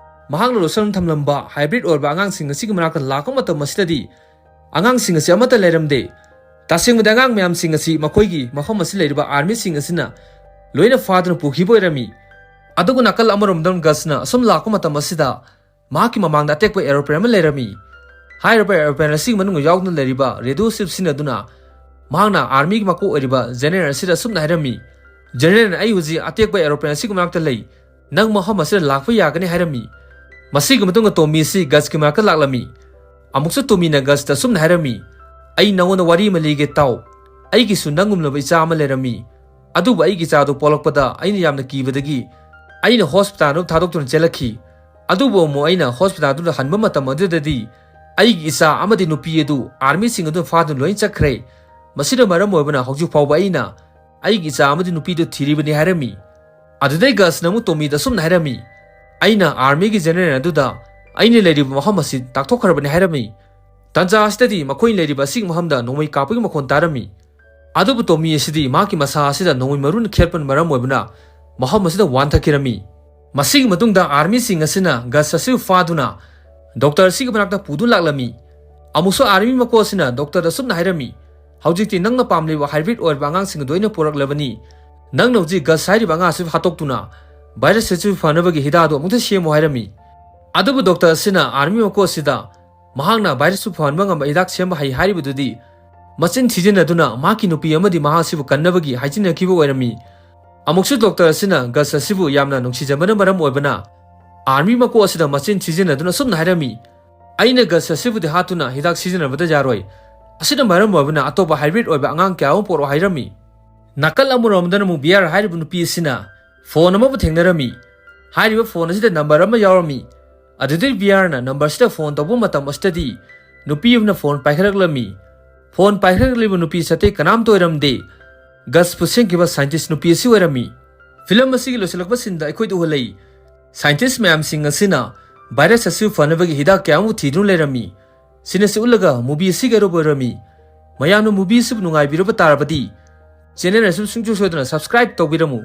ꯃꯍꯥꯛꯅ ꯂꯣꯠꯁꯤꯟꯗꯨꯅ ꯊꯝꯂꯝꯕ ꯍꯥꯏꯕ꯭ꯔꯤꯠ ꯑꯣꯏꯔꯕ ꯑꯉꯥꯡꯁꯤꯡ ꯑꯁꯤꯒꯤ ꯃꯅꯥꯛꯇ ꯂꯥꯛꯄ ꯃꯇꯝ ꯑꯁꯤꯗꯗꯤ ꯑꯉꯥꯡꯁꯤꯡ ꯑꯁꯤ ꯑꯃꯠꯇ ꯂꯩꯔꯝꯗꯦ꯫ ꯇꯁꯦꯡꯕꯗꯤ ꯑꯉꯥꯡ ꯃꯌꯥꯝꯁꯤꯡ ꯑꯁꯤ ꯃꯈꯣꯏꯒꯤ ꯃꯐꯝ ꯑꯁꯤ ꯂꯩꯔꯤꯕ ꯑꯥꯔꯃꯤꯁꯤꯡ ꯑꯁꯤꯅ ꯂꯣꯏꯅ ꯐꯥꯗꯨꯅ ꯄꯨꯈꯤꯕ ꯑꯣꯏꯔꯝꯃꯤ꯫ ꯑꯗꯨꯒ ꯅꯥꯀꯜ ꯑꯃꯔꯣꯝꯗ ꯒꯁꯅ ꯑꯁꯨꯝ ꯂꯥꯛꯄ ꯃꯇꯝ ꯑꯁꯤꯗ ꯃꯍꯥꯛꯀꯤ ꯃꯃꯥꯡꯗ ꯑꯇꯦꯛꯄ ꯑꯦꯔꯣꯄ꯭ꯂꯦꯟ ꯑꯃ ꯂꯩꯔꯝꯃꯤ꯫ ꯍꯥꯏꯔꯤꯕ ꯑꯦꯔꯣꯄ꯭ꯂꯦꯟ ꯑꯁꯤꯒꯤ ꯃꯅꯨꯡꯗ ꯌꯥꯎꯗꯨꯅ ꯂꯩꯔꯤꯕ ꯔꯦꯗꯤꯑꯣ ꯆꯤꯞ ꯁꯤꯖꯤꯟꯅꯗꯨꯅ ꯃꯍꯥꯛꯅ ꯑꯥꯔꯃꯤꯒꯤ ꯃꯀꯣꯛ ꯑꯣꯏꯔꯤꯕ ꯖꯦꯅꯦꯔꯦꯜ ꯑꯁꯤꯗ ꯑꯁꯨꯝꯅ ꯍꯥꯏꯔꯝꯃꯤ, "ꯖꯦꯅꯦꯔꯦꯜ, ꯑꯩ ꯍꯧꯖꯤꯛ ꯑꯇꯦꯛꯄ ꯑꯦꯔꯣꯄ꯭ꯂꯦꯟ ꯑꯁꯤꯒꯤ ꯃꯅꯥꯛꯇ ꯂꯩ꯫ ꯅꯪ ꯃꯐꯝ ꯑꯁꯤꯗ ꯂꯥꯛꯄ ꯌꯥꯒꯅꯤ" ꯍꯥꯏꯔꯝꯃꯤ꯫ ꯃꯁꯤꯒꯤ ꯃꯇꯨꯡꯗ ꯇꯣꯃꯤ ꯑꯁꯤ ꯒꯁꯀꯤ ꯃꯅꯥꯛꯇ ꯂꯥꯛꯂꯝꯃꯤ꯫ ꯑꯃꯨꯛꯁꯨ ꯇꯣꯃꯤꯅ ꯒꯁꯇ ꯑꯁꯨꯝꯅ ꯍꯥꯏꯔꯝꯃꯤ, "ꯑꯩ ꯅꯉꯣꯟꯗ ꯋꯥꯔꯤ ꯑꯃ ꯂꯤꯒꯦ ꯇꯥꯎ꯫ ꯑꯩꯒꯤꯁꯨ ꯅꯪꯒꯨꯝꯂꯕ ꯏꯆꯥ ꯑꯃ ꯂꯩꯔꯝꯃꯤ꯫ ꯑꯗꯨꯕꯨ ꯑꯩꯒꯤ ꯏꯆꯥꯗꯨ ꯄꯣꯛꯂꯛꯄꯗ ꯑꯩꯅ ꯌꯥꯝꯅ ꯀꯤꯕꯗꯒꯤ ꯑꯩꯅ ꯍꯣꯁꯄꯤꯇꯥꯜꯗ ꯊꯥꯗꯣꯛꯇꯨꯅ ꯆꯦꯜꯂꯛꯈꯤ꯫ ꯑꯗꯨꯕꯨ ꯑꯃꯨꯛ ꯑꯩꯅ ꯍꯣꯁꯄꯤꯇꯥꯜꯗꯨꯗ ꯍꯟꯕ ꯃꯇꯝ ꯑꯗꯨꯗꯗꯤ ꯑꯩꯒꯤ ꯏꯆꯥ ꯑꯃꯗꯤ ꯅꯨꯄꯤ ꯑꯗꯨ ꯑꯥꯔꯃꯤꯁꯤꯡ ꯑꯗꯨꯅ ꯐꯥꯗꯨꯅ ꯂꯣꯏ ꯆꯠꯈ꯭ꯔꯦ꯫ ꯃꯁꯤꯅ ꯃꯔꯝ ꯑꯣꯏꯕꯅ ꯍꯧꯖꯤꯛ ꯐꯥꯎꯕ ꯑꯩꯅ ꯑꯩꯒꯤ ꯏꯆꯥ ꯑꯃꯗꯤ ꯅꯨꯄꯤꯗꯨ ꯊꯤꯔꯤꯕꯅꯤ" ꯍꯥꯏꯔꯝꯃꯤ꯫ ꯑꯗꯨꯗꯩ ꯒꯁꯅ ꯑꯃꯨꯛ ꯇꯣꯃꯤꯗ ꯑꯁꯨꯝꯅ ꯍꯥꯏꯔꯝꯃꯤ, "ꯑꯩꯅ ꯑꯥꯔꯃꯤꯒꯤ ꯖꯦꯅꯦꯔꯦꯜ ꯑꯗꯨꯗ ꯑꯩꯅ ꯂꯩꯔꯤꯕ ꯃꯐꯝ ꯑꯁꯤ ꯇꯥꯛꯊꯣꯛꯈ꯭ꯔꯕꯅꯤ" ꯍꯥꯏꯔꯝꯃꯤ꯫ ꯇꯥꯟꯖꯥ ꯑꯁꯤꯗꯗꯤ ꯃꯈꯣꯏꯅ ꯂꯩꯔꯤꯕ ꯑꯁꯤꯒꯤ ꯃꯐꯝꯗ ꯅꯣꯡꯃꯩ ꯀꯥꯞꯄꯒꯤ ꯃꯈꯣꯟ ꯇꯥꯔꯝꯃꯤ꯫ ꯑꯗꯨꯕꯨ ꯇꯣꯃꯤ ꯑꯁꯤꯗꯤ ꯃꯍꯥꯛꯀꯤ ꯃꯁꯥ ꯑꯁꯤꯗ ꯅꯣꯡꯃꯩ ꯃꯔꯨꯅ ꯈꯦꯠꯄꯅ ꯃꯔꯝ ꯑꯣꯏꯕꯅ ꯃꯐꯝ ꯑꯁꯤꯗ ꯋꯥꯟꯊꯈꯤꯔꯝꯃꯤ꯫ ꯃꯁꯤꯒꯤ ꯃꯇꯨꯡꯗ ꯑꯥꯔꯃꯤꯁꯤꯡ ꯑꯁꯤꯅ ꯒꯁ ꯑꯁꯤꯕꯨ ꯐꯥꯗꯨꯅ ꯗꯣꯛꯇꯔ ꯑꯁꯤꯒꯤ ꯃꯅꯥꯛꯇ ꯄꯨꯗꯨꯅ ꯂꯥꯛꯂꯝꯃꯤ꯫ ꯑꯃꯨꯛꯁꯨ ꯑꯥꯔꯃꯤ ꯃꯀꯣꯛ ꯑꯁꯤꯅ ꯗꯣꯛꯇꯔꯗ ꯑꯁꯨꯝꯅ ꯍꯥꯏꯔꯝꯃꯤ, "ꯍꯧꯖꯤꯛꯇꯤ ꯅꯪꯅ ꯄꯥꯝꯂꯤꯕ ꯍꯥꯏꯕ꯭ꯔꯤꯠ ꯑꯣꯏꯔꯕ ꯑꯉꯥꯡꯁꯤꯡ ꯑꯗꯨ ꯑꯩꯅ ꯄꯨꯔꯛꯂꯕꯅꯤ꯫ ꯅꯪꯅ ꯍꯧꯖꯤꯛ ꯒꯁ ꯍꯥꯏꯔꯤꯕ ꯑꯉꯥꯡ ꯑꯁꯤ ꯍꯥꯠꯇꯣꯛꯇꯨꯅ ꯚꯥꯏꯔꯁ ꯑꯁꯤ ꯐꯅꯕꯒꯤ ꯍꯤꯗꯥꯛ ꯑꯗꯨ ꯑꯃꯨꯛꯇ ꯁꯦꯝꯃꯨ" ꯍꯥꯏꯔꯝꯃꯤ꯫ ꯑꯗꯨꯕꯨ ꯗꯣꯛꯇꯔ ꯑꯁꯤꯅ ꯑꯥꯔꯃꯤ ꯃꯀꯣꯛ ꯑꯁꯤꯗ ꯃꯍꯥꯛꯅ ꯚꯥꯏꯔꯁꯄꯨ ꯐꯍꯟꯕ ꯉꯝꯕ ꯍꯤꯗꯥꯛ ꯁꯦꯝꯕ ꯍꯩ ꯍꯥꯏꯔꯤꯕꯗꯨꯗꯤ ꯃꯆꯤꯟ ꯊꯤꯖꯤꯟꯅꯗꯨꯅ ꯃꯍꯥꯛꯀꯤ ꯅꯨꯄꯤ ꯑꯃꯗꯤ ꯃꯍꯥꯛ ꯑꯁꯤꯕꯨ ꯀꯟꯅꯕꯒꯤ ꯍꯥꯏꯖꯤꯟꯅꯈꯤꯕ ꯑꯣꯏꯔꯝꯃꯤ꯫ ꯑꯃꯨꯛꯁꯨ ꯗꯣꯛꯇꯔ ꯑꯁꯤꯅ ꯒꯁ ꯑꯁꯤꯕꯨ ꯌꯥꯝꯅ ꯅꯨꯡꯁꯤꯖꯕꯅ ꯃꯔꯝ ꯑꯣꯏꯕꯅ ꯑꯥꯔꯃꯤ ꯃꯀꯣꯛ ꯑꯁꯤꯗ ꯃꯆꯤꯟ ꯊꯤꯖꯤꯟꯅꯗꯨꯅ ꯑꯁꯨꯝꯅ ꯍꯥꯏꯔꯝꯃꯤ, "ꯑꯩꯅ ꯒꯁ ꯑꯁꯤꯕꯨꯗꯤ ꯍꯥꯠꯇꯨꯅ ꯍꯤꯗꯥꯛ ꯁꯤꯖꯤꯟꯅꯕꯗ ꯌꯥꯔꯣꯏ꯫ ꯑꯁꯤꯅ ꯃꯔꯝ ꯑꯣꯏꯕꯅ ꯑꯇꯣꯞꯄ ꯍꯥꯏꯕ꯭ꯔꯤꯠ ꯑꯣꯏꯕ ꯑꯉꯥꯡ ꯀꯌꯥ ꯑꯃ ꯄꯣꯔꯛꯑꯣ" ꯍꯥꯏꯔꯝꯃꯤ꯫ ꯅꯥꯀꯜ ꯑꯃꯔꯣꯝꯗꯅ ꯑꯃꯨꯛ ꯕꯤꯌꯥꯔ ꯍꯥꯏꯔꯤꯕ ꯅꯨꯄꯤ ꯑꯁꯤꯅ ꯐꯣꯟ ꯑꯃꯕꯨ ꯊꯦꯡꯅꯔꯝꯃꯤ꯫ ꯍꯥꯏꯔꯤꯕ ꯐꯣꯟ ꯑꯁꯤꯗ ꯅꯝꯕꯔ ꯑꯃ ꯌꯥꯎꯔꯝꯃꯤ꯫ ꯑꯗꯨꯗꯩ ꯕꯤꯌꯥꯔꯅ ꯅꯝꯕꯔꯁꯤꯗ ꯐꯣꯟ ꯇꯧꯕ ꯃꯇꯝ ꯑꯁꯤꯗꯗꯤ ꯅꯨꯄꯤ ꯑꯃꯅ ꯐꯣꯟ ꯄꯥꯏꯈꯠꯂꯛꯂꯝꯃꯤ꯫ ꯐꯣꯟ ꯄꯥꯏꯈꯠꯂꯛꯂꯤꯕ ꯅꯨꯄꯤ ꯑꯁꯤ ꯑꯇꯩ ꯀꯅꯥꯝꯇ ꯑꯣꯏꯔꯝꯗꯦ, ꯒꯁꯄꯨ ꯁꯦꯝꯈꯤꯕ ꯁꯥꯏꯟꯇꯤꯁ ꯅꯨꯄꯤ ꯑꯁꯤ ꯑꯣꯏꯔꯝꯃꯤ꯫ ꯐꯤꯂꯝ ꯑꯁꯤꯒꯤ ꯂꯣꯏꯁꯤꯜꯂꯛꯄ ꯁꯤꯟꯗ ꯑꯩꯈꯣꯏꯗ ꯎꯍꯜꯂꯤ꯫ ꯁꯥꯏꯟꯇꯤꯁ ꯃꯌꯥꯝꯁꯤꯡ ꯑꯁꯤꯅ ꯚꯥꯏꯔꯁ ꯑꯁꯤ ꯐꯅꯕꯒꯤ ꯍꯤꯗꯥꯛ ꯀꯌꯥ ꯑꯃ ꯊꯤꯗꯨꯅ ꯂꯩꯔꯝꯃꯤ꯫ ꯁꯤꯅ ꯑꯁꯤ ꯎꯠꯂꯒ ꯃꯨꯚꯤ ꯑꯁꯤꯒꯤ ꯑꯔꯣꯏꯕ ꯑꯣꯏꯔꯝꯃꯤ꯫ ꯃꯌꯥꯝꯅ ꯃꯨꯚꯤ ꯑꯁꯤꯕꯨ ꯅꯨꯡꯉꯥꯏꯕꯤꯔꯕ ꯇꯥꯔꯕꯗꯤ ꯆꯦꯅꯦꯜ ꯑꯁꯤꯕꯨ ꯁꯨꯡꯁꯣꯏ ꯁꯣꯏꯗꯅ ꯁꯕꯁꯀ꯭ꯔꯥꯏꯕ ꯇꯧꯕꯤꯔꯝꯃꯨ꯫